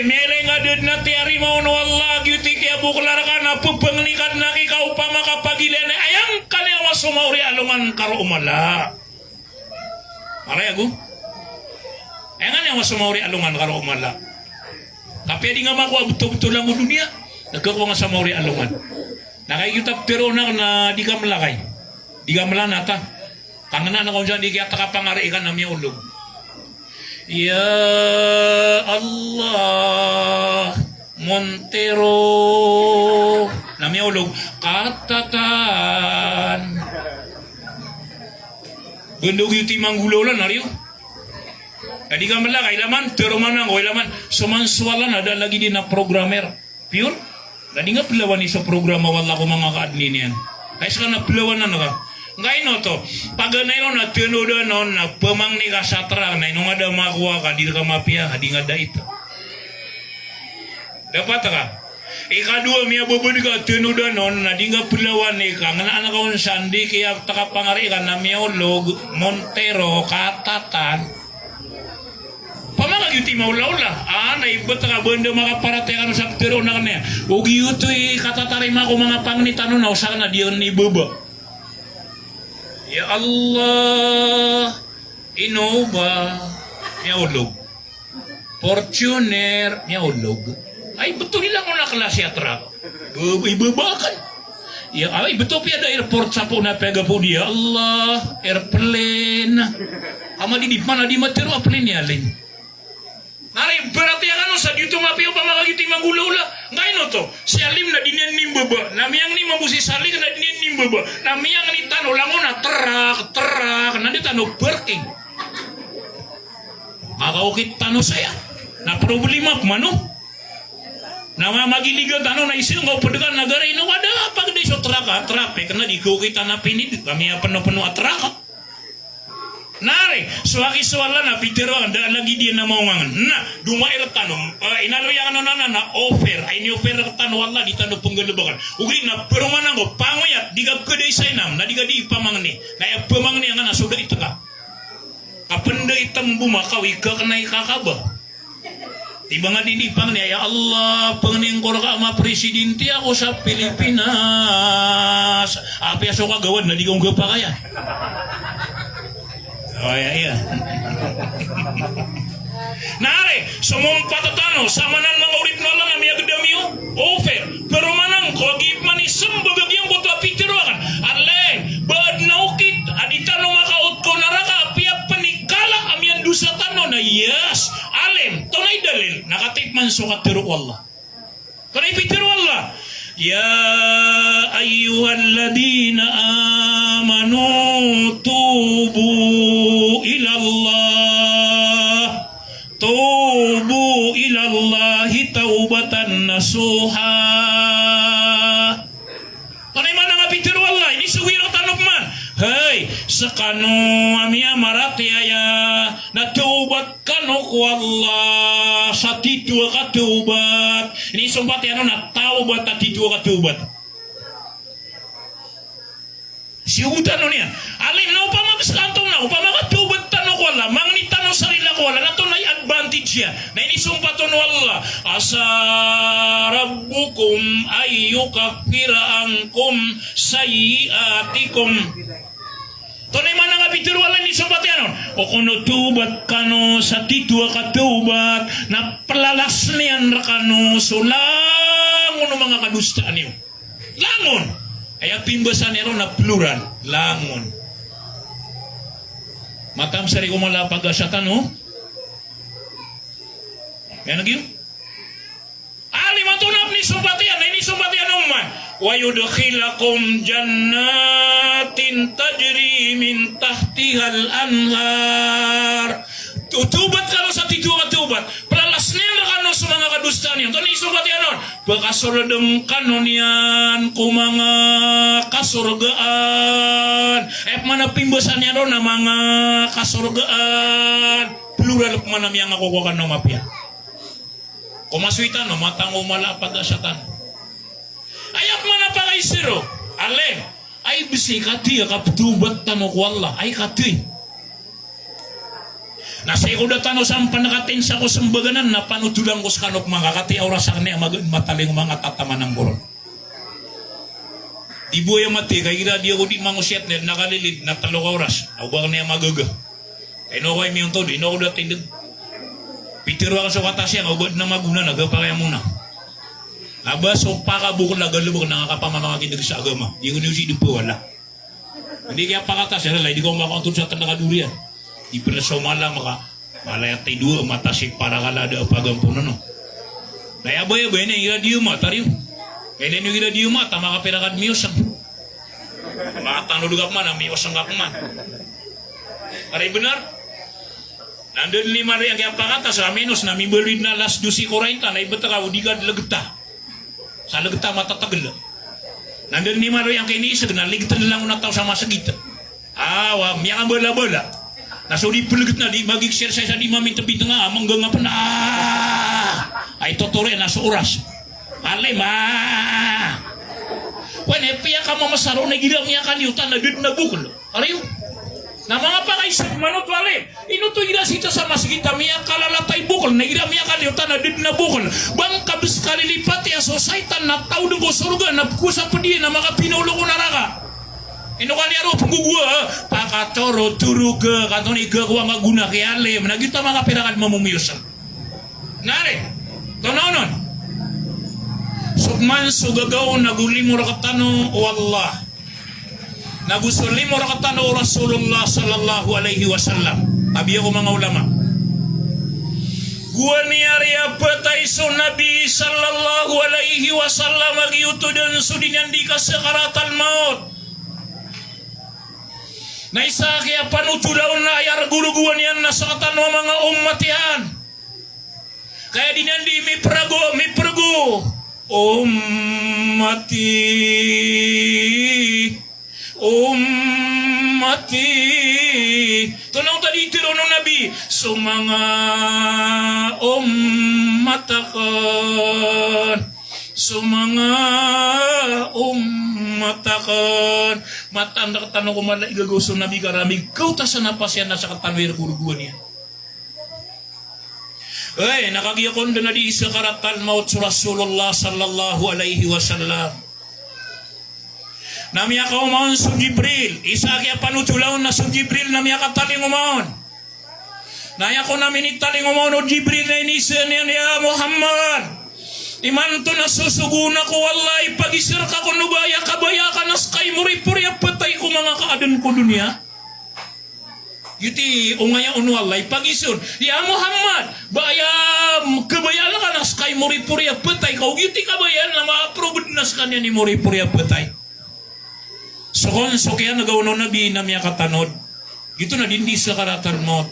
miyailay nga da dn a tiyarima on o Allah, giyoto i kiyabokla rka na pphangni ka dn a ki ka opama ka pagilayn, aya ngka niyan a so maori a alongan ka roo mala. Parayag o. Aya ngka niyan a so maori a alongan ka roo mala. Kapiya di nga makowa btobtolan ko doniya, na kakowa nga sa maori a alongan. Na kay giyoto a ptharoon akn na di ka mlakay. Di ka mlanat a. Kangnaan ako on sa di kiyatakapangarii ka na miyaolog. Ya Allah, Montero. Na miyaolog, katatan. Bndog iyo ti manggolawla na riyo. Na di ka mlakay, ilay man, tharoon man angko, ilay man, so man so Allah na da lagid iyan a programmer. Piyor, na di nga plawan i so programa o Allah ko manga kaadn iyan. Kay ska na plawanan ka. Ngka ino oto, paganay ron na tanodan on na pamangni ka sa trak, na ino nga da makowa ka, di rka mapiya, di nga da ito. Dapat ka. Ikadowa, miyababad ka, tanodan on na di nga plawan i ka, ngnaan ka on sa ndi kiyatakapangarii ka na miyaolog, Montero, katatan. Pamanga giyoto i maolaola. A, na ibt ka ba anda makaparatiyaya kano sa ptharoon akn iyan. O giyoto i katatarima ko manga pangni tano na o sakn na di akn ibaba. Ya Allah, Innova, miyaolog. Fortuner, miyaolog. Ay, btol ilang on a klasi a trak. Ba, ibaba akn. Iya, ay, betow piya da airport sa poon a piya gapo di, ya Allah, airplane. Ama di di, mana di matero a plane i alim. Na ri, berarti anan o sa di oto mapiya opama ka giyoto i manggolaola. Ngaino oto, si alim na di niyan nimbaba. Na miyangni mambo si salik na di niyan nimbaba. Na miyangni tano langon a terak, terak. Na di tano parking. Makaokit tano saya. Na problema pman o. Na ma-, magiliga tano na isingkaw ped ka nagara ino, kada pagdai so traka, traffic, na di ko kita na pinid, kami a peno-peno a traka. Na ri, so aki so Allah na pitero aken, da lagid iyan a maongangen. Na, domair tano, eh, inaloy aken on anan na offer, ay ini-offer rektano o Allah, di tano penggalebaken. Ogaid na peroman angko, pangoyat, di ka pekadai sa inam, na di ka di ipamangni. Na aya pamangni angka na so da iteka. Kapen da itembo makawi ka kena i kakaba. Di ba nga di, di pangni, ya Allah, pangni ngko reka a mapresidente ako sa Pilipinas. Apiya so kagawad na di ka ongga pakaya. O, iya, iya. Na ri, somompat tano, samanan manga oripn o Allah na miyagedam iyo, offer. Peroman angko, a giya pman i sembag a giyangkoto a pitero aken. Alay, ba aden a okit a di tano makaot ko naraka apiya pn i kala a miyandosa tano na, yes. Alim, tonaa i dalil? Na katii pman so katero o Allah. Tonaa i pitero o Allah? Ya ayyuhalladhina amanu tubu ilallah. Tubu ilallahi taubatan nasuha. Tonaa i maana a pitero o Allah, inisogo iyan rektano pman. Hay, sekano a miyamaratiyaya, na tawbat kano ko Allah sa titho a katawbat. Inisompat iyan on na tawbat a titho a katawbat. Siyogotan on iyan. Alim, na opama ka sekano na, opama ka tawbat tano ko Allah, mangni tano sa rila ko Allah, na tonaa i advantage iyan? Na inisompat on o Allah, asa rabbukum an yukaffira ankum sayyi'atikum. Tonaa i maana a pitero o Allah, inisompat iyan on? O kono tawbat kano sa titho a katawbat, na pelalasn iyan rekano so langon o manga kadosaan iyo. Langon. Aya pimbasa niyan ron na plural. Langon. Mataan sa ri ko mala a pagasa tano. Iyan lagi. Alim, antonaa pn i sompat iyan, na inisompat iyan oman. Wa yudkhilakum jannatin tajri min tahtihal anhar. Tawbat kano sa titho a katawbat. Pelalasn iyan rekano so manga kadosaan iyo. Antonaa i sompat iyan on? Pekasoldn kano niyan ko manga kasorgaan. Aya pman a pimbasa niyan ron na manga kasorgaan. Plural pman a miyangako ko kano mapiya. Ko masoy tano, mataan ko mala a pagasa tano. Aya pman a pakaiza ron, alim, ay bes i katii a kaptawbat tano ko Allah, ay katii. Na sii ko da tano sampan katii sa ko sembag anan na panotolan ko sekano pman ka katii a oras aken iyan a magaan matalingoma ngka tataman angkoron. Di bo aya mati, ka igira di ako di mangosiyat na, na kalilid na telo ka oras, na oba aken iyan magaga. Ino ko ay miyontod, ino ko da tindeg. Pitero aken so katas iyan, oba aden a magona na gapakay a mona. Na ba so pakabokel a galebek na nga kapamamangakindeg sa agama. Di ko niyo si di po wala. Andi kiyapakatas iyan, lay di ko makaontod sa tenda ka doriyan. Di pn so mala maka, mala aya tay dowa, mata si parakala da a pagamponan o. Na aya ba, aya ba ini, igira di omat, tariyo. Kaya ini igira di omat, a makapira kad miyoseng. Matanod ka pman, a miyoseng ka pman. Ari benar? Na anda den i mala aya kiyapakatas, a minos, na mimbaloy den a las dos i Korinto, na ibet ka o di ka legeta. Sa legeta matategel. Na anda den i mala aya kiniiseg na ligeten langon a taw sa masegit. Awa, miyakambalabala. Na so di peleget na di mag-exercise a di mamintebiteng a menggangapen a. Ay totore na so oras. Alim a. Wen e piya ka mamesaro na igira miyakaliyotan a da den a bokel. Ariyo. Na manga pakaiza, manoto alim. Ino oto igira sita sa masgit a miyakalalatay bokel, na igira miyakaliyotan a da den a bokel. Ba ngka bes kalilipati a so saitan na taw den ko sorga na pekowasa ped iyan a makapinaolo ko naraka. Ino kaniya ro penggogowa, pakatoro, toro ka, kanto ni ka ko angka gona ki alim, na giyoto a makapira kad mamomiyoseng. Na ari, tonaonon. So pman so gagaw nago limo rktano o Allah, nago so limo rktano o Rasulullah sallallahu alaihi wasallam. Tabiya ko manga ulama. Gowani a riya phatay so Nabi sallallahu alaihi wasallam a giyoto dn so di niyan di kasakaratal maut. Na isa a kiyapanothol on na aya rgorogowani niyan na sktano a manga ummat iyan. Kaya di niyan di miprgo, miprgo. Ummati, ummati. Tonaa oto a di tharoon o Nabi, so manga ummat akn. So manga ummat akn. Mataan rktano ko mala i gagaw so Nabi ka ramig kawta sa napas iyan na sktano i rgorogowani niyan. Ay, na kagiya kon dn a di sakaratal maut so Rasulullah sallallahu alaihi wasallam, na miyakaoma on so Jibril. Isa a kiyapanothol on na so Jibril na miyakatalingoma on. Na aya kon a minitalingoma on o Jibril na inizaan iyan, ya Muhammad, imanto na sosogoon ako o Allah, ipagiza rka kon o ba aya kabaya akn a ska i moripori a phatay ko manga kaadn ko doniya. Giyoto i ongaya on o Allah, ipagiza on. Ya Muhammad, ba aya kabayaan ka na ska i moripori a phatay ka, o giyoto i kabayaan na ma-approve na skaniyan i moripori a phatay. So kon so kiyanagaw o Nabi na miyakatanod. Giyoto na di niyan di sakaratal maut.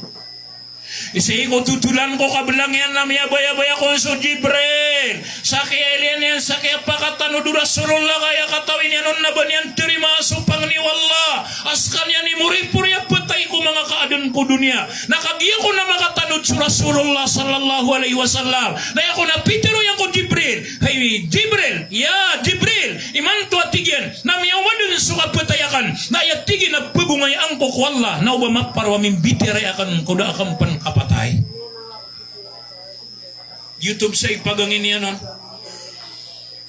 Isa i kotholan ko kablang iyan na miyabayabaya kon so Jibril. Sa kiyailay niyan, sa kiyapakatanod o Rasulullah, kaya katawi niyan on na ba niyan tarimaa so pangni o Allah a skaniyan i moripori a phatay ko manga kaadn ko doniya. Na kagiya kon a makatanod so Rasulullah sallallahu alaihi wasallam, na aya kon a pitharo iyan ko Jibril, hay Jibril, ya Jibril, imanto a tig iyan na miyaoma dn so kapatay akn, na aya tig iyan a pagongayaan ko ko Allah na o ba maparo a mimbitiyarai akn ko da akn pn kapatay. Giyoto bs i pagangin iyan on.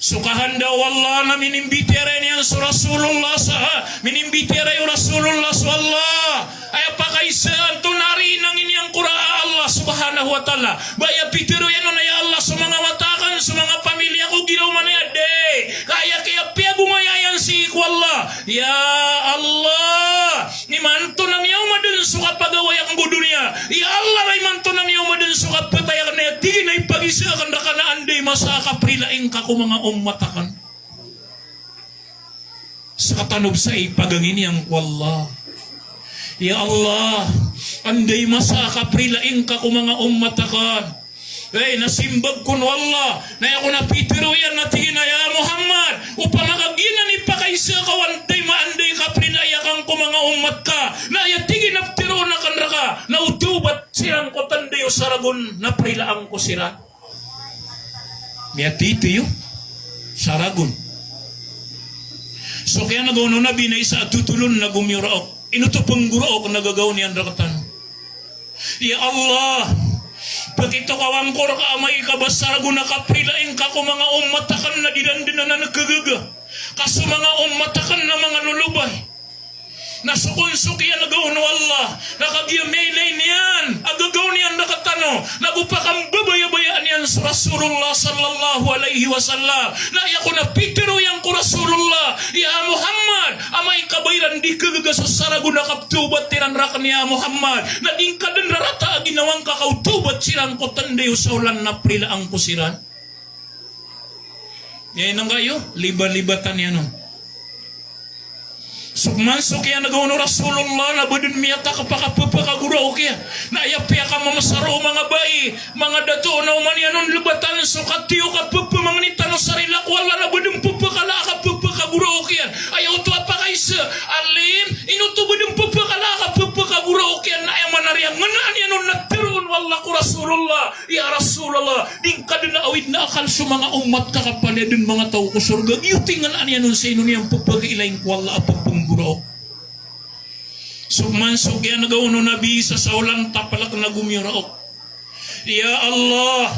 So kahanda o Allah na minimbitiyarai niyan so Rasulullah sa, minimbitiyarai o Rasulullah so Allah. Aya pakaisa antonaa i inangin iyan ko ra a Allah subhanahu wa ta'ala. Ba aya pitharo iyan on a ya Allah, so manga wata akn, so manga pamilya ko, giraw man aya di. Ka aya kiyapiyagongaya iyan sii ko Allah. Ya Allah, imanto na miyaoma dn so kapagaway akn ko doniya. Ya Allah, imanto na miyaoma dn so kapatay akn, na aya tig iyan a ipagiza akn rka na anda i masa a kaprilaing ka ko manga ummat akn. Sktano bs i pagangin iyan ko Allah. Ya Allah, anda i masa a kaprilaing ka ko manga ummat akn. Ay, na simbag kon o Allah. Na aya kon a pitharo iyan na tig iyan a, ya Muhammad, opama ka giyanan i pakaisa ka o anda i ma-, anda i kaprilai akn ko manga ummat ka, na aya tig iyan a ptharoon akn rka na o tawbat siran ko tanda iyo sa ragon na prilaan ko siran. Miyatitho iyo sa ragon. So kiyanagaw o Nabi na isa a thotholon na gomiyoraok. Ino oto pngguraok na gagaw niyan rktano? Ya Allah, pkitokawan ko rka amay ka ba sa ragon a kaprilaing ka ko manga ummat akn na di ran dn anan khagaga. Ka so manga ummat akn na manga lolobay. Na so kon so kiyanagaw o Allah, na kagiya miyailay niyan a gagaw niyan rktano, na go pakambabayabayaan iyan so Rasulullah sallallahu alaihi wasallam. Na aya kon a pitharo iyan ko Rasulullah, ya Muhammad, amay ka ba iran di khagaga so sa ragon a kapthawbat iran rakn ya Muhammad, na di ngka dn rarata a ginawa ngka ka o thawbat siran ko tanda iyo sa olan na prilaan ko siran. Aya inangka iyo, libalibatan iyan on. So pman so kiyanagaw o Rasulullah na ba dn miyatakp a kapphakagoraok iyan. Na aya piyakamamasaro o manga bai, manga dato na oman iyan on lbatan so katiyo kapphmangni tano sa rila ko Allah na ba dn pphakala a kapphakagoraok iyan. Aya oto a pakaisa, alim, ino oto ba dn pphakala a kapphakagoraok iyan, na aya manariya nganaan iyan on na tharoon o Allah ko Rasulullah. Ya Rasulullah, di ngka dn awid na akal so manga ummat ka ka palaya dn manga taw ko sorga. Giyoto i nganaan iyan on sa ino niyan pphakailaing ko Allah a pphnggoraok. So pman so kiyanagaw o Nabi sa saolan taplk na gomiyoraok. Ya Allah,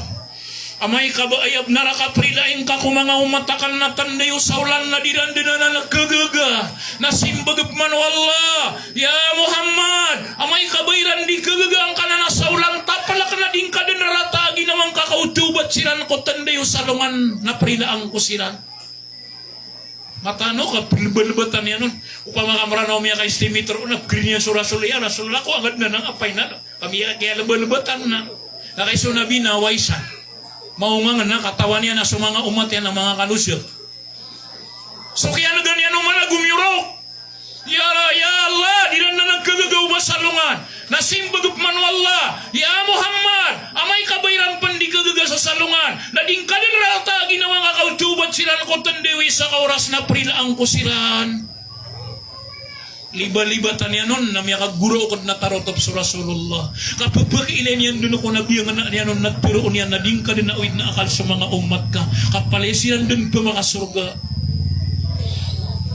amay ka ba aya bnar a kaprilaing ka ko manga ummat akn na tanda iyo sa olan na di ran dn anan khagaga. Na simbag pman o Allah, ya Muhammad, amay ka ba iran di khagaga angkanan a saolan taplk na di ngka dn rarata a ginawa ngka ka o thawbat siran ko tnday o salongan na prilaan ko siran. Mataan o ka plbalbatan iyan on. Opama ka Mranaw miyaka-estimate roo na pgrin iyan so Rasul, "Ya Rasul, ako angad na nang apay na." Ka miyaka-, kiyalbalbatan na. Na kay so Nabi na waisan. Maongangn na katawan iyan na so manga omat iyan na manga kanozag. So kiyangan iyan o mala gomiyoraok. Ya, ya Allah, di ran anan kagaga o ba salongan. Na simbag pman o Allah, ya Muhammad, amay ka ba iran pn di kagaga sa salongan, na di ngka dn rarata a ginawa ngka ka o tawbat siran ko tnday o isa ka oras na prilaan ko siran. Libalibatan iyan on na miyakagoraok dn a tarotop so Rasulullah. Kapphakilay niyan dn ko Nabi a ngana niyan on na tharoon iyan na di ngka dn a oy dn a akal so manga omat ka. Ka palaya siran dn pmakasorga.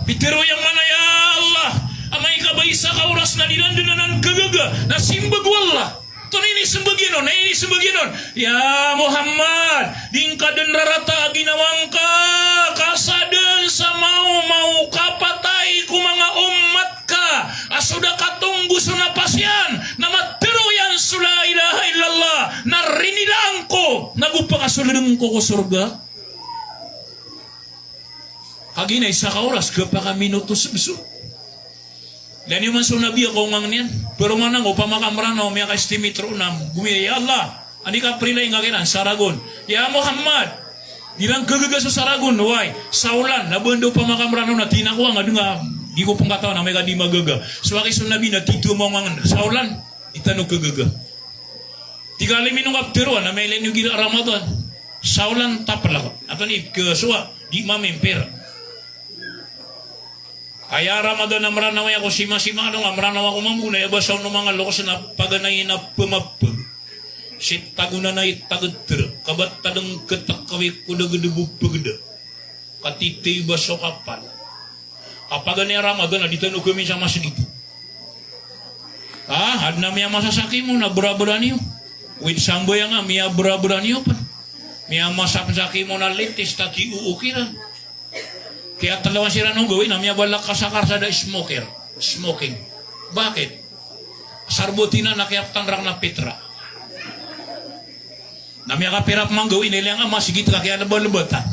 Pitharo iyan man a, "Ya Allah, amay ka ba isa ka oras na di ran dn anan kagaga na simbag o Allah." Antonaa i inismbag iyan on? Na inismbag iyan on, "Ya Muhammad, di ngka dn rarata a ginawa ngka ka sa dn sa mawmaw kapatay ko manga omat ka a so da katonggo so napas iyan na matharo iyan so la ilaha illallah na rinilaan ko na go pakasold ko ko sorga." Kagiya na isa ka oras, khapakha minuto so bes on. Ilay niyo man so Nabi a kaongangn iyan. Pero manang opama ka Mranaw miyaka-estimate roo na gomiya, "Ya Allah, anda i kaprilai ngka kiran sa ragon?" "Ya Muhammad, di ran kagaga so sa ragon." "Wai, sa olan?" Na ba anda opama ka Mranaw na tinakowa nga dn nga di ko pngkatawan amay ka di magaga. So aki so Nabi na titho maongangn, "Sa olan di tano kagaga." Tig a limo ino nga ptharoa na mailay niyo igira Ramadan. Sa olan taplak. Antonaa i kasowa, di mamimpir. Aya Ramadan a Mranaw aya ko simasima ano nga Mranaw ako mambo na aya basa on o manga lokes na paganay na pmapag. Sii tagonan a itagd tr. Kabat tadng ktakawik ko dagd bo pgd. Katitay ba so kapal. Kapaganay a Ramadan a di tano kami sa masgit. Ah, adn a miyamasasakimo na brabra niyo. Wid sambayang a miyabrabra niyo pn. Miyamasasakimo na litis ta ti uukira. Kiyatlawan siran o gawii na miyabalak ka sa karsa da smoker. Smoking. Bakit? Sarboti na na kiyaptan rak na pitra. Na miyakapira pman gawii na ilay angka masgit ka kiyalebalebatan.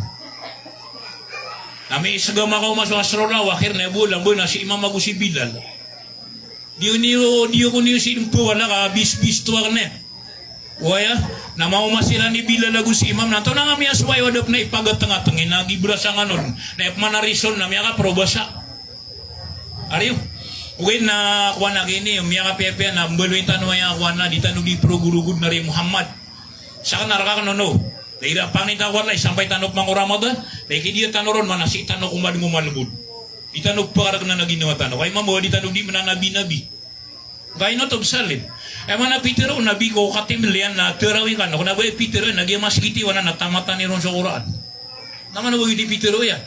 Na miisga makaoma so asr o lawakhir na ibola bo na si Imam ago si Bilal. Diyo niyo, diyo ko niyo si Impo wala ka bisbis to akn e. Waya, na maoma siran i Bilal ago si Imam na antonaa nga miyasoway o adap na ipagatengateng i na gibrasa nga non. Na ipman a rison na miyakaprobasa. Ari o. Ogaid na kowan a gini, miyakapiyapiya na mbaloy tano aya kowan a di tano di progorogod na ri Muhammad. Sakn a rka kn ono. Na ira pangni ta kowan a isampay tano pman ko Ramadan. Na ikidiya tano ron mana sii tano ko madmo malbod. Di tano pakaragn a ginawa tano. Kay mambo a di tano di mnanabi-nabi. Kay ino to bsalin. Aya mana pitharo o Nabi ko katimliyan na tarawi kano. Kna ba pitharo na giya masgit iyan na tamatan iron so Qur'an. Na mana ba giyoto i pitharo iyan.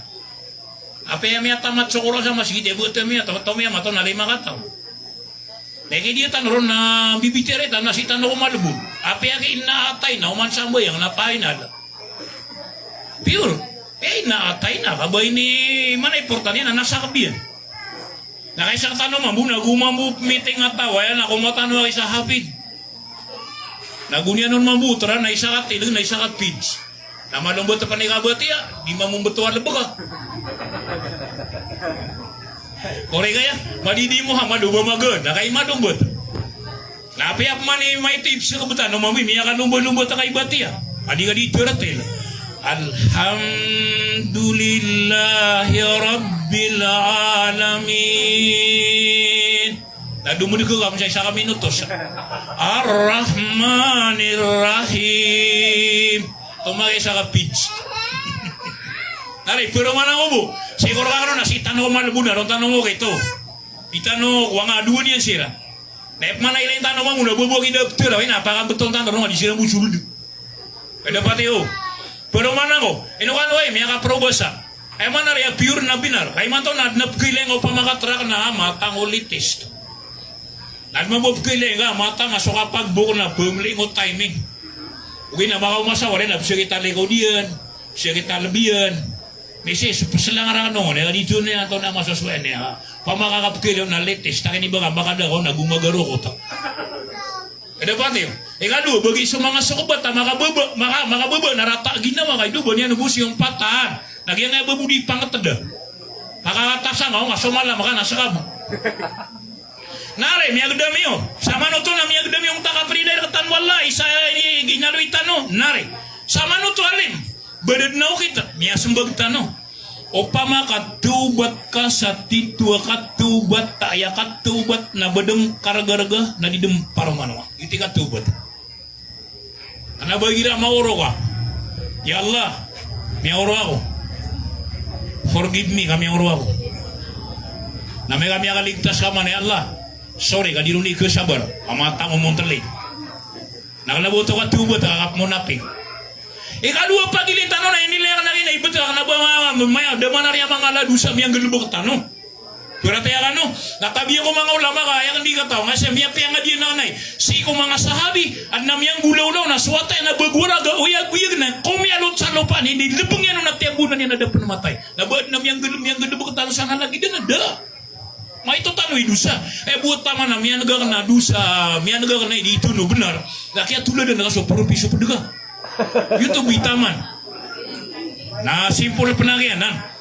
Apiya miyatamat so Qur'an sa masgit, iyan bo to miya, to, to miya mato na lima kataw. Na ikidiya tano ron na bibitiyarai tano na sii tano ko malbod. Apiya ki inna atayna, oman sambayang na final. Pure. Eh, inna atayna, ka ba ini, mana importante na nasakbiyan. Na kaisa tano mambo, na go mambo miting a taw, aya na komatano a isa hafid. Na go niyan on mambo, tara na isa ka tilg, na isa ka pidge. Na malombat a panikabatiya, di mambo mbeto a lebeka. Kori kaya, madidi Muhammad o ba magan, na kay malombat. Na apiya pman i maito i psakabatan o mambo i miyakalombalombat a kaibatiya. Adi ka di taratil. Alhamdulillahi Rabbil Alamin. Na domod ka kam sa isa ka minutos. Ar-Rahmanir Rahim. Tomagay sa ka pidge. Nari, pero mana ko bo. Siguro ka kano na sii tano ko malbod na ron tano mo kito. Itano ko anga aduan iyan sira. Na ipman a ilay tano mambo na bo bo ki doktor, away na pakabeton tano ron a di sira bo sulod. Kada pati o. Pero mana ko, ino kano ay, miyakaprobasa. Ay mana ri a pure na binar. Kay man to na adn a pkailay nga opama ka trak na matang o latest. Na adn mambo pkailay nga matang a so kapagbok na pemli ngo timing. Ogaid na makaoma sa wari na bsa kita likod iyan, bsa kita lebiyan. Misis, pslang rano, na dito niyan to na masosoyan niyan. Opama ka kapkailay na latest, takin iba ka makadakaw na gumagaro ko to. Ida pati. Ikadowa, bagi so manga sokbat a makababa, maka-, makababa na rata a ginawa, ka ido ba niyan bo siyong patan. Na giyangkaya ba bo di pangeteda. Makatasang ako, nga so mala, maka na sekabo. Nari, miyagedam iyo. Samanoto na miyagedam iyo, maka kaprila i rektano, wallahi, isa i ginaloy tano. Nari. Samanoto alim. Badad na okit, miyasembag tano. Opama ka tawbat ka sa tito a katawbat, ta aya katawbat na badeng kargarga, na di dem paromanoa. Iti katawbat. Kena ba igira maoro ka. Ya Allah, miyaoro ako. Forgive me ka miyaoro ako. Na amay ka miyakaligtas ka man, ya Allah, sorry ka di ron i kesabar. Amay ka tamo monteli. Na kena ba oto katawbat ka, ka monapik. Ikadowa, pagilin tano na inilay ka na kina ibt ka kena ba ma-, ma-, da manari a manga ala dosa miyanggalebek tano. Paratiyaya kano, na tabiya ko manga ulama ka, aya ken di kataw, nga siya miyapiyangadiyan na kanay. Sii ko manga sahabi, aden a miyanggolawlaw na so wata iyan a ba gowaraga, oyagoyag na, komiyalot sa lopa, na inilebeng iyan on a tiyambonan iyan a da pen matay. Na ba aden a miyanggaleb-, miyanggalebek tano sa nalagid na da. Maito tano i dosa. Eh, bo taman a miyanega kena dosa, miyanega kena i di ito no benar. Na kiyatoladan ka so propiso ped ka. Iyo to bo i taman. Na simple pen a giyanan.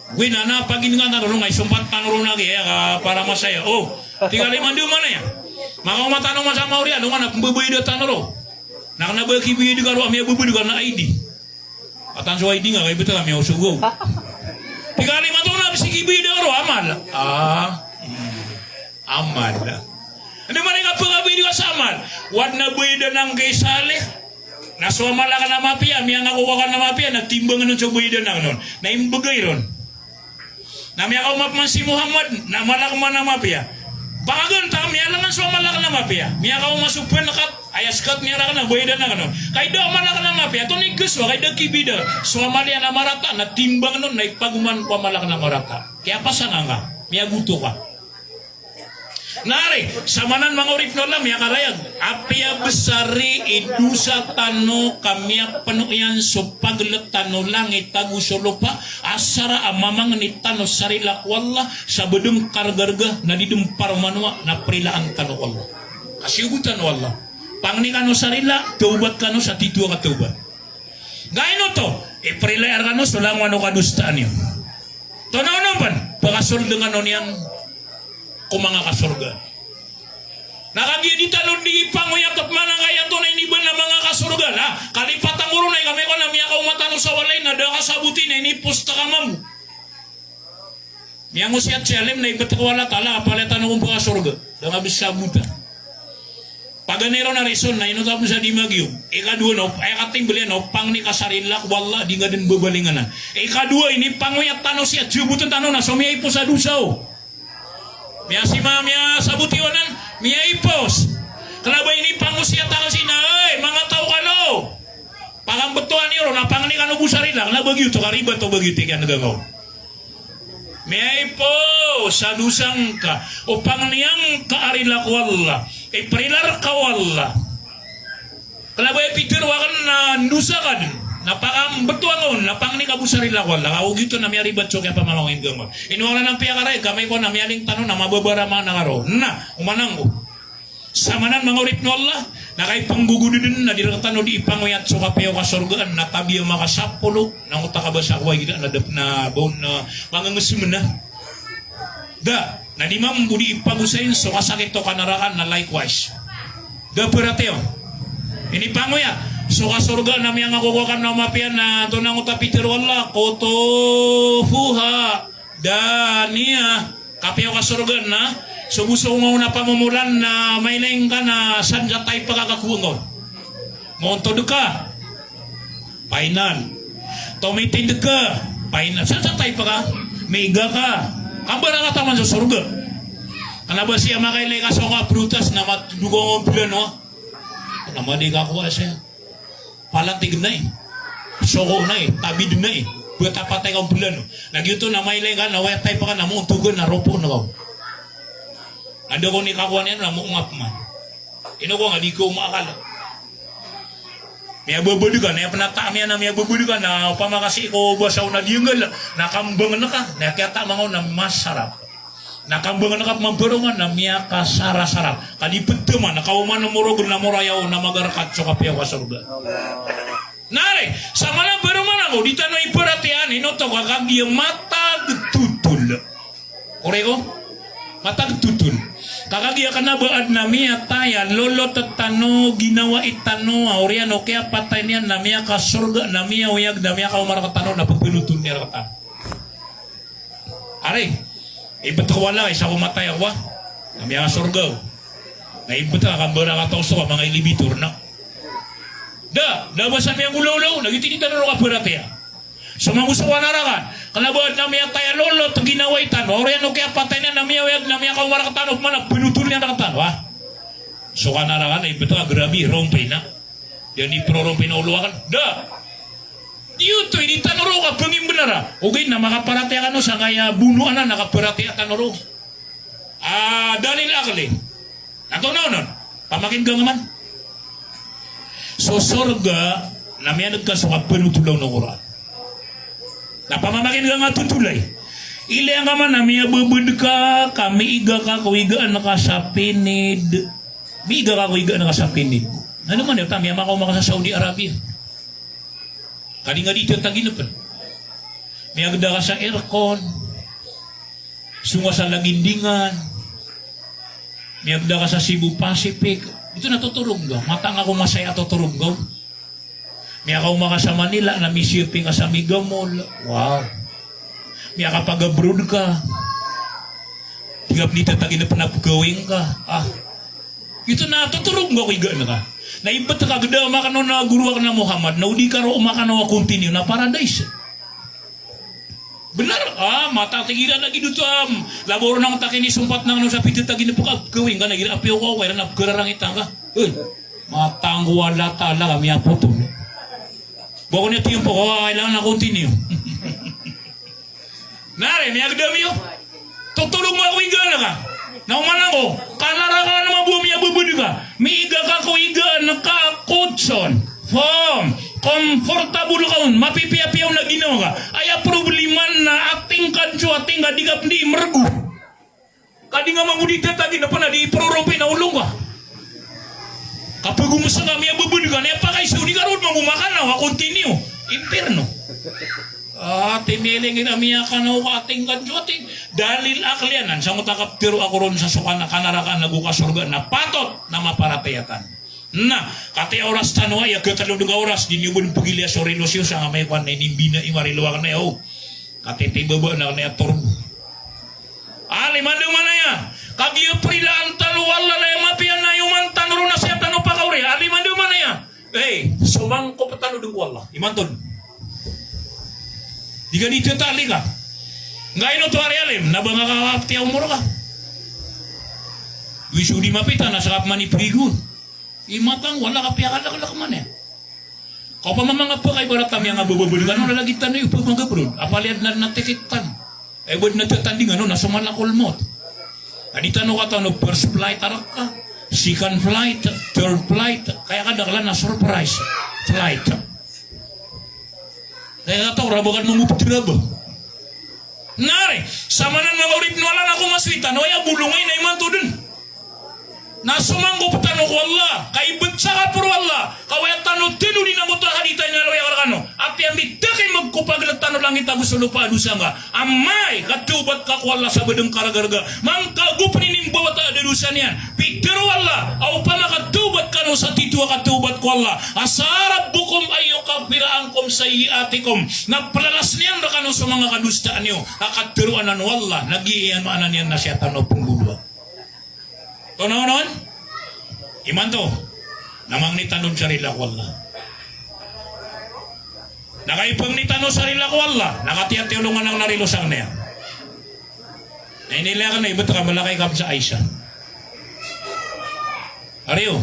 Gowani na paginengan tano ron, nga isompat tano ron a giya ka para masaya. O, tig a lima, di oman aya. Makaoma tano masa maori, ano nga na pembebayada tano ron. Na kena ba kibayad ka ron a miyabebed ka na I D. Atan so I D nga, kay betel a miyaosog o. Tig a lima, to na bes i kibayad ka ron, amal. Ah. Hmm. Amal. Anda man i kapekabayad ka sa amal? Wad na bayadan angka i salih. Na so amal aken a mapiya, miyangako ka aken a mapiya, na timbangen on so bayadan aken on. Na imbegay ron. Na miyakaoma peman si Muhammad, na amal aken man a mapiya. Pakagen ta, miyalengan so amal aken a mapiya. Miyakaoma so penekat, aya sekat niyan raken a bayadan aken on. Kay da amal aken a mapiya, to ni keso, kay da kibayad. So amal iyan a marata, na timbangen on, na ipagoman ko amal aken a marata. Kiyapasang angka, miyagoto ka. Nari, samanan manga oripen o Allah, miyakarayag. Apiya besar i dosa tano ka miyapeno iyan so pagelet tano langit ago so lopa, asar a mamangenit tano sa rila ko Allah, sa bedeng kargarga, na di dem paromanoa, na perilaan tano o Allah. Kasiyogotan o Allah. Pangni kano sa rila, tawbat kano sa tito a katawbat. Gayano to, iperilai rekano so langowan o kadosaan iyo. Tonaono pen, pekasold kano niyan ko manga kasorga. Na kagiya di tano di pangoyat a manangkaya to na iniba na manga kasorga. Na kalipatan ko ron na ika meko na miyakaoma tano sa walay na da ka saboti na inipost ka mambo. Miyangosiyat si alim na ibt ko Allah Ta'ala, kapalaya tano ko manga kasorga. Da nga bisa buta. Paganay ron a reason na ino tano sa di magiyog. Ikadowa na, aya katimbel iyan na, pangni ka sa rila ko Allah, di nga den bebalinganan. Ikadowa, inipangoyat tano siya, tiyoboten tano na so miyaipo sa dosa o. Miyasima, miyasaboti wanan, miyaipos. Kena ba inipangosiyat aken sii na, ay, manga taw kano. Pakambetowan iyo ron, na pangni kano bo sa rila, kena ba giyoto, karibat o ba giyoto i kiyanega ngka on. Miyaipo sa dosa ngka, o pangni angka a rila ko Allah, iperila reka o Allah. Kena ba ipitero aken na ndosa ka den, na pakambetowan on, na pangni ka bo sa rila ko Allah. Ka o giyoto na miyaribat so kiyapamamangin ka ngka on. Ino angka na piyakarayag ka, amay ko na miyaling tano na mababara man a karo. Na, oman angko. Samanan manga oripen o Allah, na kay penggogodeden na di rektano di ipangoyat so kapiya o kasorgaan, na tabiya makasapolo, na ngota kabasa ko ay gida na dap na baon na mangengesemen na. Da, na di mambo di ipagosayin so kasakit o kanaraka na likewise. Da peratiyo. Inipangoyat so kasorgaan na miyangako ko aken a mapiya na to na ngota pitero o Allah, qutufuha daniyah. Kapiya o kasorgaan na, so bo so onga on a pamomolan na mailay ngka na san sa taypa ka kakowa ngka on. Montod ka, painan. Tomitind ka, painan. San sa taypa ka, miiga ka. Kambara ka taman so sorga. Kena ba siya makailay ka so onga a prutas na matodog on belano. Kena ba di kakowa siya. Palantig na i, soko na i, tabid na i, bata patay ka on belano. Na giyoto na mailay ka na waya taypa ka na moontogen na ropo na ka on. Na da ko ni kakowa niyan na moongap man. Ino ko nga di ko maakal. Miyababad ka na, aya penata miyan na miyababad ka na, opama ka sii ko basa o na diyanggal, na kambangen ka, na kiyata manga on na masarap. Na kambangan ka pman baroman na miyakasarasara. Ka di pd man, na kaoma na morogn na morayaw na magarakat so kapiya ko sorga. Na ari, sa mana baroman ako, di tano ibaratiyaan, ino to ka kagiya matag totol. Ore ko? Matag totol. Ka kagiya kna ba adn a miyatay a lolot tano, ginawai tano, a oriyan o kiyapatay niyan na miyakasorga, na miyaoyag, na miyakaoma rktano, na pbanotol niyan rktano. Ari, ibt ko wala, isa ko matay ako, a. Na miyasorga. Na ibt ka, kambara ka taw so, a manga elevator na. Da, da ba sa miyagolaola, na giyoto i di tano roo kabaratiya. So manga so kanarakan, kna ba adn a miyatay a lolot, ginawai tano, oriyan o kiyapatay niyan, na miyaoyag, na miyakaoma rktano, pman na pbanotol niyan rktano, a. So kanarakan, na ibt ka, grabe, roo mpay na. Di niyan prorompi na olo akn. Da. Giyoto i di tano roo kabangimbenara. Ogaid na makaparatiyaya kano sangkaya bonoan na kaparatiyaya tano roo. A, dalil akli. Antonaa onon? Pamakinega ngka man. So sorga na miyaneg ka so kapanotolan o Qur'an. Na pamamakinega ngka totolay. Ilay angka man a miyabebed ka, ka miiga ka ko igaan ka sa pinid. Miiga ka ko igaan ka sa pinid. Ano man, ota, miyamakaoma ka sa Saudi Arabia. Ka di ngka di tataginepn. Miyagda ka sa aircon. Song ka sa Lagindingan. Miyagda ka sa Cebu Pacific. Ito na totorog ngka. Matang ako masaya totorog ngka. Miyakaoma ka sa Manila, na mishopping ka sa Mega Mall. Wow. Miyakapag-abroad ka. Di ngka pn di tataginepn a pegawing ka. Ah. Ito na totorog ngka ko igaan ka. Na ibt ka gda omakn o na goro akn a Muhammad, na o di ka roo omakn a continue, na paradise. Benar? Ah, mata tig iran lagid oto a, labo ron angka takinisompat na kano sa pito taginepn ka, gawing ka na igira apiya ko, kairan a pegararangitan ka. Eh, matang ko Allah Ta'ala ka miyapoto. Ba ko niyan tiyompo, ah, kailangan a continue. Na ari, miyagda miyo. Totorog ngka ko igaan ka. Na oman ako, kanarakan mambo a miyabebed ka. Miiga ka ko igaan ka a cushion, foam, comfortable ka on, mapipiyapiya on a ginawa ka. Aya problema na ating ka, so ating ka, di ka pn di mergo. Ka di ngka mambo di tataginepn a di prorompi na olo ngka. Kapagomos ka, miyabebed ka, na aya pakaiza o di ka roo mambo makanaw a continue. Impirno. Ah, timiling iran a miyakanaw ka ating ka, so ating. Dalil akli anan, sa ngota kaptero ako ron sa so kana-, kanarakan ago kasorga na patot na maparatiyaya tano. Na, katii a oras tano aya, katlo dn ka oras, di niyo bo dn pegilaya so relo siyo sa amay ko anay nimbina i marelo akn aya, o. Katitibaba na kna aya torbo. Alim, anda man aya? Kagiya prilaan tano o Allah na aya mapiya na aya oman tano ron na saya tano pakaori. Alim, anda man aya? Eh, somangkop tano dn ko Allah. Imanto dn. Di ka di tataali ka. Ngka ino oto ari alim, na ba ngka kaptiya omor ka. Wi so di mapita na sakap mani prigon. Imatang wala kapiya kalklk man aya. Ka opama manga pekaibarat ami a manga bebebed kano, na lagid tano iyo pemagabron. Apalaya adn a tikit tano. Aya bo adn a tatandingan on na so malakol mawt. Na di tano katawan o first flight a rk ka, second flight, third flight, kaya kadaklan na surprise flight. Kaya katawan o raba ka dn mangoptera ba. Na ari, samanan manga oripn o Allah na ko masoy tano, aya bolong ai na imanto dn. Na somangkop tano ko Allah, ka ibt sa kaporo o Allah, ka waya tano tano di na moto a hadith a inaloy akn rkano. Apiya mbitaki magkopagn tano langit ago so lopa a dosa ngka. Amay ka tawbat ka ko Allah sa badn karagarga, mangkagopn ini mbawata a dadosa niyan. Pitharo o Allah a opama ka tawbat kano sa tito a katawbat ko Allah, asa rabbukum an yukaffira ankum sayyi'atikum, na plalas niyan rkano so manga kadosaan iyo. A katharo anan o Allah na giya iyan maana niyan na siyatan o pmbodoa. Tonaonon? Imanto, na mangni tano sa rila ko Allah. Na kaipangni tano sa rila ko Allah, na katiya tiyo longan ang narilo sa kaniya. Na inilaya ka na ibt ka malakay ka sa Aisha. Ariyo.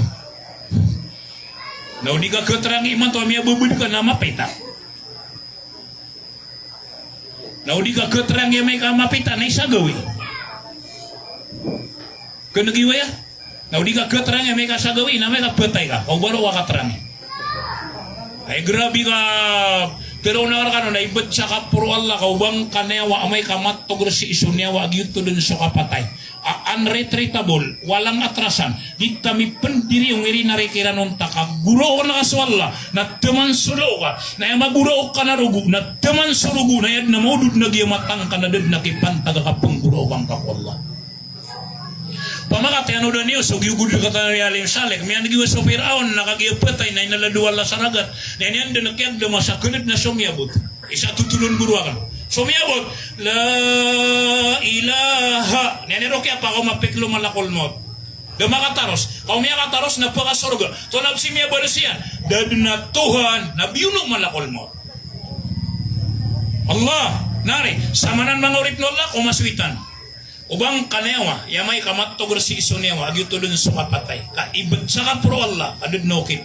Na o di ka khatrang imanto a miyabebed ka na mapita. Na o di ka khatrang iyan amay ka mapita na isa gawii. Kna giya. Na o di ka khatrang iyan amay ka isa gawii na amay ka phatay ka. Ka o ba ron ka khatrang. Ay, grabe ka Tero na rkano na ibt sa kaporo o Allah ka o ba ngka niyawa amay ka matogr sii so niyawa a giyoto dn so kapatay. A unretrievable, walang atrasan. Di ta mipndiriyong iran a rikiran onta ka goraok ka na so Allah, na taman so loo ka, na aya magoraok ka na rogo, na taman so rogo, na aya dn a maodod na giya mata ngka na da dn a kipantag a kapnggoraok angka ko Allah. Opama ka tiyanodan iyo so giyoto dn a katharo i Alim Saleh, miyan'g iyo so Firaun na kagiya patay na inalad o Allah sa ragat, na aya niyan dn a kiyagdama sa knd na so miyabot. Isa totolon goro akn. So miyabot, la ilaha. Niyan iro kiyapakaoma pitharo o malakol maut. Da makataros. Ka o miyakataros na pakasorga. Tonaa bs i miyabalas iyan? Da dn a Tuhan, na biyono o malakol maut. Allah, nari, samanan manga oripn o Allah, ko masowitan. O ba ngka niyawa, aya amay ka matogr sii so niyawa a giyoto dn so kapatay. Ka ibt sa kaporo o Allah, ka da dn a okit.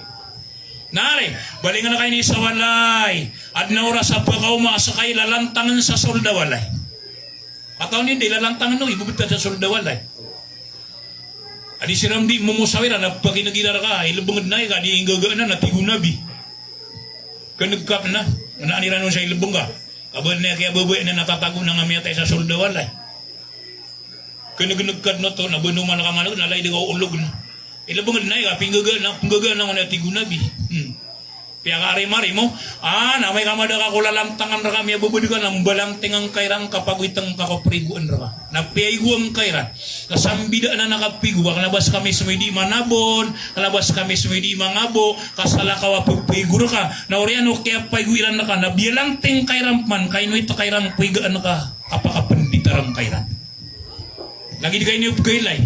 Nari, balingan ka ini sa walay. Adn a oras a pkaoma a ska i lalantangn sa sold a walay. Katawan iyo dn i lalantangn o, i bbtad sa sold a walay. Adi siran di momosawira na pkin'g iran rka, ilbng dn a ika di inggaga na na tig o Nabi. Kn'g ka pn a, naan iran on sa ilbng ka. Ka ba dn a kiyababaya na na tatago na nga miyatay sa sold a walay. Kn'gn'g ka dn oto na ba dn oman ka man'g na lay di ka olog na. Ilbng dn a ika pinggaga na, pinggaga na on a tig o Nabi. Hmm. Piyakarimari mo, a, na amay ka madakl ko lalantangan rka, miyababad ka na mbalanting angka iran, kapagowit angka ko prigoan rka. Na piyaigo angka iran. Ka sambi da anan a kapigo, ka kna ba ska mismo i di manabon, ka kna ba ska mismo i di mangabo, ka salakaw a pphaigo rka. Na oriyan o kiyapaigo iran rka, na biyalanting ka iran pman, ka inowit ka iran, pigaan ka, kapakapnditar angka iran. Lagid ka ini o pkhailay.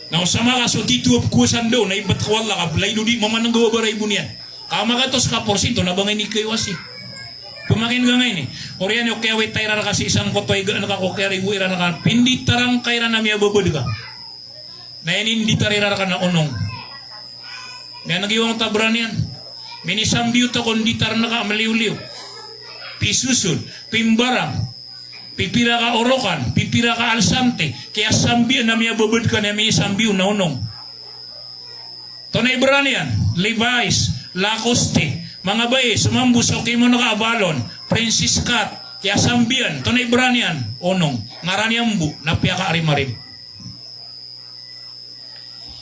Na o sama ka so tito a pkowasa ndo, na ibt ko Allah ka blay do di maman'g a baray bo niyan. Ka magatos ka porsinto na ba ngka ini khaiwasi. Pamakin ka ngka ini. Oriyan iyo kiyawit iran rka sii sangkoto a igaan ka ko kiyarigo iran rka. Pinditar angka iran a miyababad ka. Na ininditar iran rka na onong. Miyan'g iyo angkoto a braniyan. Minisambi oto ko nditar angka a mliyoliyo. Pisoson, pimbarang. Pipira ka orokan, pipira ka alsante, kiyasambian a miyababad ka na miyasambi on na onong. Tonaa i braniyan, Levi's, Lacoste, manga bai, so mambo so kimon ka Avalon, Princess Cut, kiyasambian, tonaa i braniyan, onong. Ngaran iyan bo, na piyakarimari.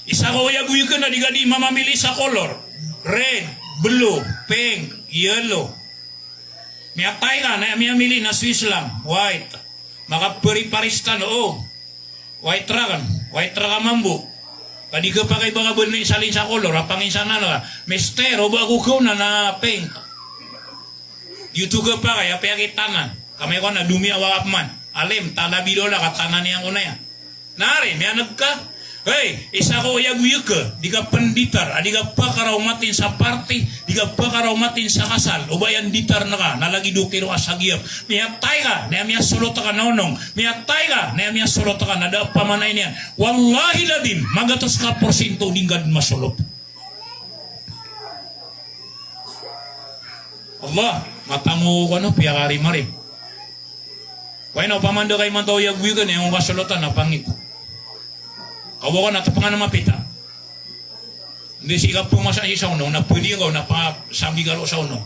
Isa ko oyagoy ka na di ka di mamamili sa color. Red, blue, pink, yellow. Miyatay ka, na miyamili na so Islam, white. Makapariparis tano, o. White rakn, white raka mambo. Ka di ka pakay ba ka ba dn a isalin sa color, a panginsanan ka. Mister, o ba ko kaona na pink. Giyoto ka pakay, a piyakitanan. Ka amay ko na domiya wakap man. Alim, talabi dola ka tanan iyan ko na iyan. Nari, miyan'g ka. Hey, isa ko oyagoy ka, di ka pnditar, a di ka pkaraomatin sa party, di ka pkaraomatin sa kasal, o ba iyan nditar angka, na lagid o kiro a sagiyap. Miyatay ka, na miyasolot ka na onong. Miyatay ka, na miyasolot ka, na da a pamanay niyan. Wallahil adhim, magatos ka porsinto di ngka dn masolot. Allah, matango ko ano, piyakarimari. Wai na opama da ka imanto oyagoy ka na aya ngka solotan na pangit. Ka o ba ka na tpngan a mapita. Anda sii ka pmasa sii sa onong, na pwede ka, na pasambi ka roo sa onong.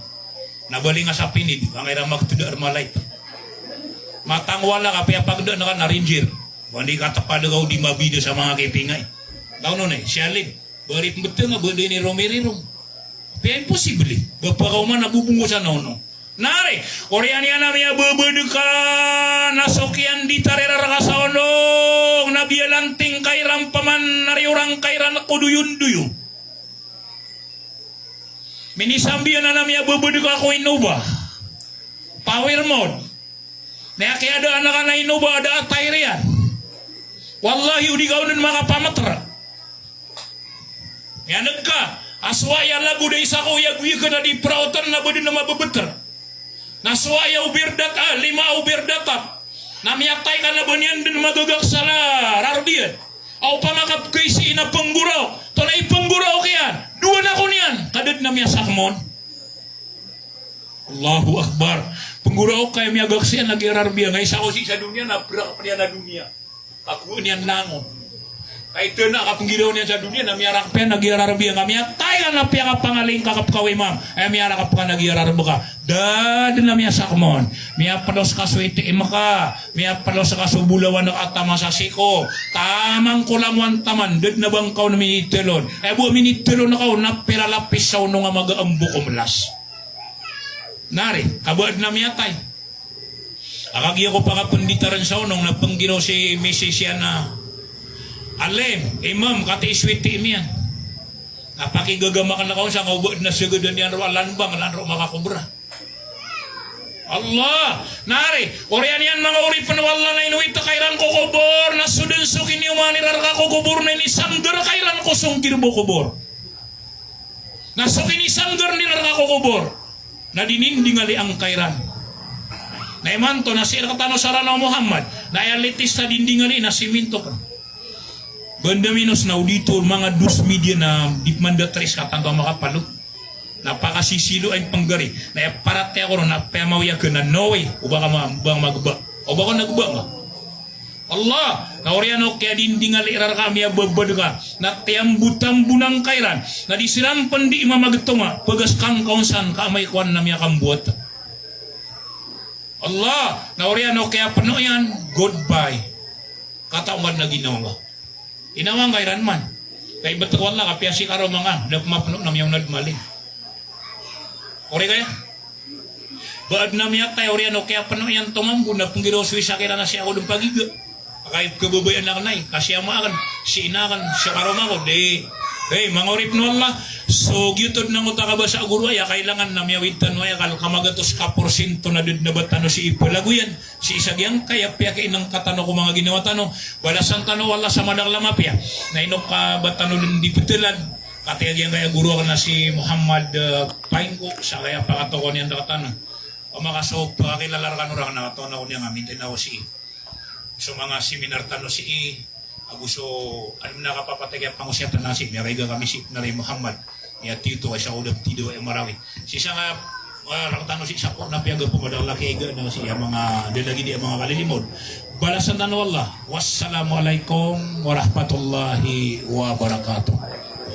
Na bali nga sa pinid, ka ngka iran magtda a rmalait. Matango wala ka, piyapagda angka na ranger. Wani ka tpad ka o di mabida sa manga kipingay. Taw non e, si Alim. Ba ri pmbtng a ba di ini romirirong. Piya imposible. Ba pakaoma na bobongos a na onong. Nari, oriyan iyan a miyababad ka na so kiyanditar iran rka sa onong, na biyalanting ka iran paman na riyorang ka iran ko doyondoyong. Minisambi anan a miyababad ka ko Innova. Power mode. Na aya kiyadaan ka na Innova a da a tayr iyan. Wallahi, o di ka on dn makapamtr. Miyan'g ka, a so aya lagod a isa ko oyagoy ka na di praotan na ba dn a mababtr. Na so aya o birdat, a, lima o birdatap. Na miyatay ka na ba niyan dn magagak sa la, rardiyan. A opama ka pkaisi na pnggoraok. Tonaa i pnggoraok iyan? Dowa na ko niyan. Ka da dn a miyasakmon. Allahu Akbar. Pnggoraok ka aya miyagak siyan lagid a rardiyan. Nga isa ko sii sa doniya na prak pn iyan a doniya. Kakowa niyan langon. Kay tana ka pnggiraw niyan sa doniya na miyarak pn a giyararb iyan ka miyatay ka na piyakapangaling ka kapkaw imam. Ay miyarak pn a giyararb ka. Da dn a miyasakmon. Miyaplos ka so iti imka. Miyaplos ka so bolawan ka taman sa siko. Taman ko langowan taman. Da dn a ba ngka on minitolon. Ay bo minitolon ka on na pira lapis sa onong a maga a mbok o mlas. Nari, ka ba dn a miyatay. A kagiya ko pakapndita ran sa onong na pnggiraw si misis iyan a, "Alim, imam, kati iswiti miyan." Na pakigagamakan ka on sa nga o ba dn a sagadan iyan ro a lanbang, lanro makakobra. Allah! Nari, oriyan iyan manga oripn o Allah na inowit ka iran ko kobor, na so dn so kiniyoman iran rka ko kobor, na inisanggar ka iran ko songkir bo kobor. Na so kinisanggar iran rka ko kobor, na di nindingali angka iran. Na imanto na sii rktano sa Ranaw Muhammad, na aya litis sa dindingali na siminto pn. Banda minos na o dito manga dos media na di pman da tris ka tanto a makapalo. Na pakasisilo ay pnggari. Na aya paratiyaya ko ron na piyamawiyagan na no way. O ba ka ma-, ba ka magba. O ba ka nagba nga. Allah, na oriyan o kiyadindingali iran rka a miyababad ka, na tiyambotambonan ka iran, na di siran pn di mamagtonga, pgas ka ngka on san ka amay kowan na miyakambowat. Allah, na oriyan o kiyapno iyan, goodbye. Kataw ngka dn a ginawa ngka. Inawa ngka iran man. Kay btk o Allah ka piyasikaroma ngka, da pmapno na miyawnad mali. Ori kaya? Ba adn a miyatay, oriyan o kiyapno iyan tomambo na pnggiraw so isa kiran a sii ako dn pagiga. Kay kababayaan akn ay, ka sii ama akn, sii ina akn, sii karoma ko, di. Hey, manga oripn o Allah, so giyoto dn a ngota kabasa a goro aya, kailangan na miyawid tano aya, kal ka magatos ka porsinto na da dn a ba tano sii palagoyan. Sii sa giyangkaya piyakiinngka tano ko manga ginawa tano, balasan tano o Allah sa madakl a mapiya. Na ino ka ba tano dn di pthalan, katii a giyangkaya goro akn a si Muhammad, eh, Paingko, sa kaya pakatokawan iyan rktano. O makasopa kakilala rkano rakn a katawan ako niyan a mintin ako sii. So manga seminar tano sii, ago so, adn a kapapatay a pangosiyatan a sii, miyakaiga kami sii, na ri Muhammad. Miyatiyoto ka isa ko da ptido a Marawi. Sii sa nga, ah, rktano sii sapo na piyagapo madakl a kiyaiga na sii a manga da lagid a manga kalilimod. Balasan tano o Allah. Wassalamu alaikum warahmatullahi wabarakatuh.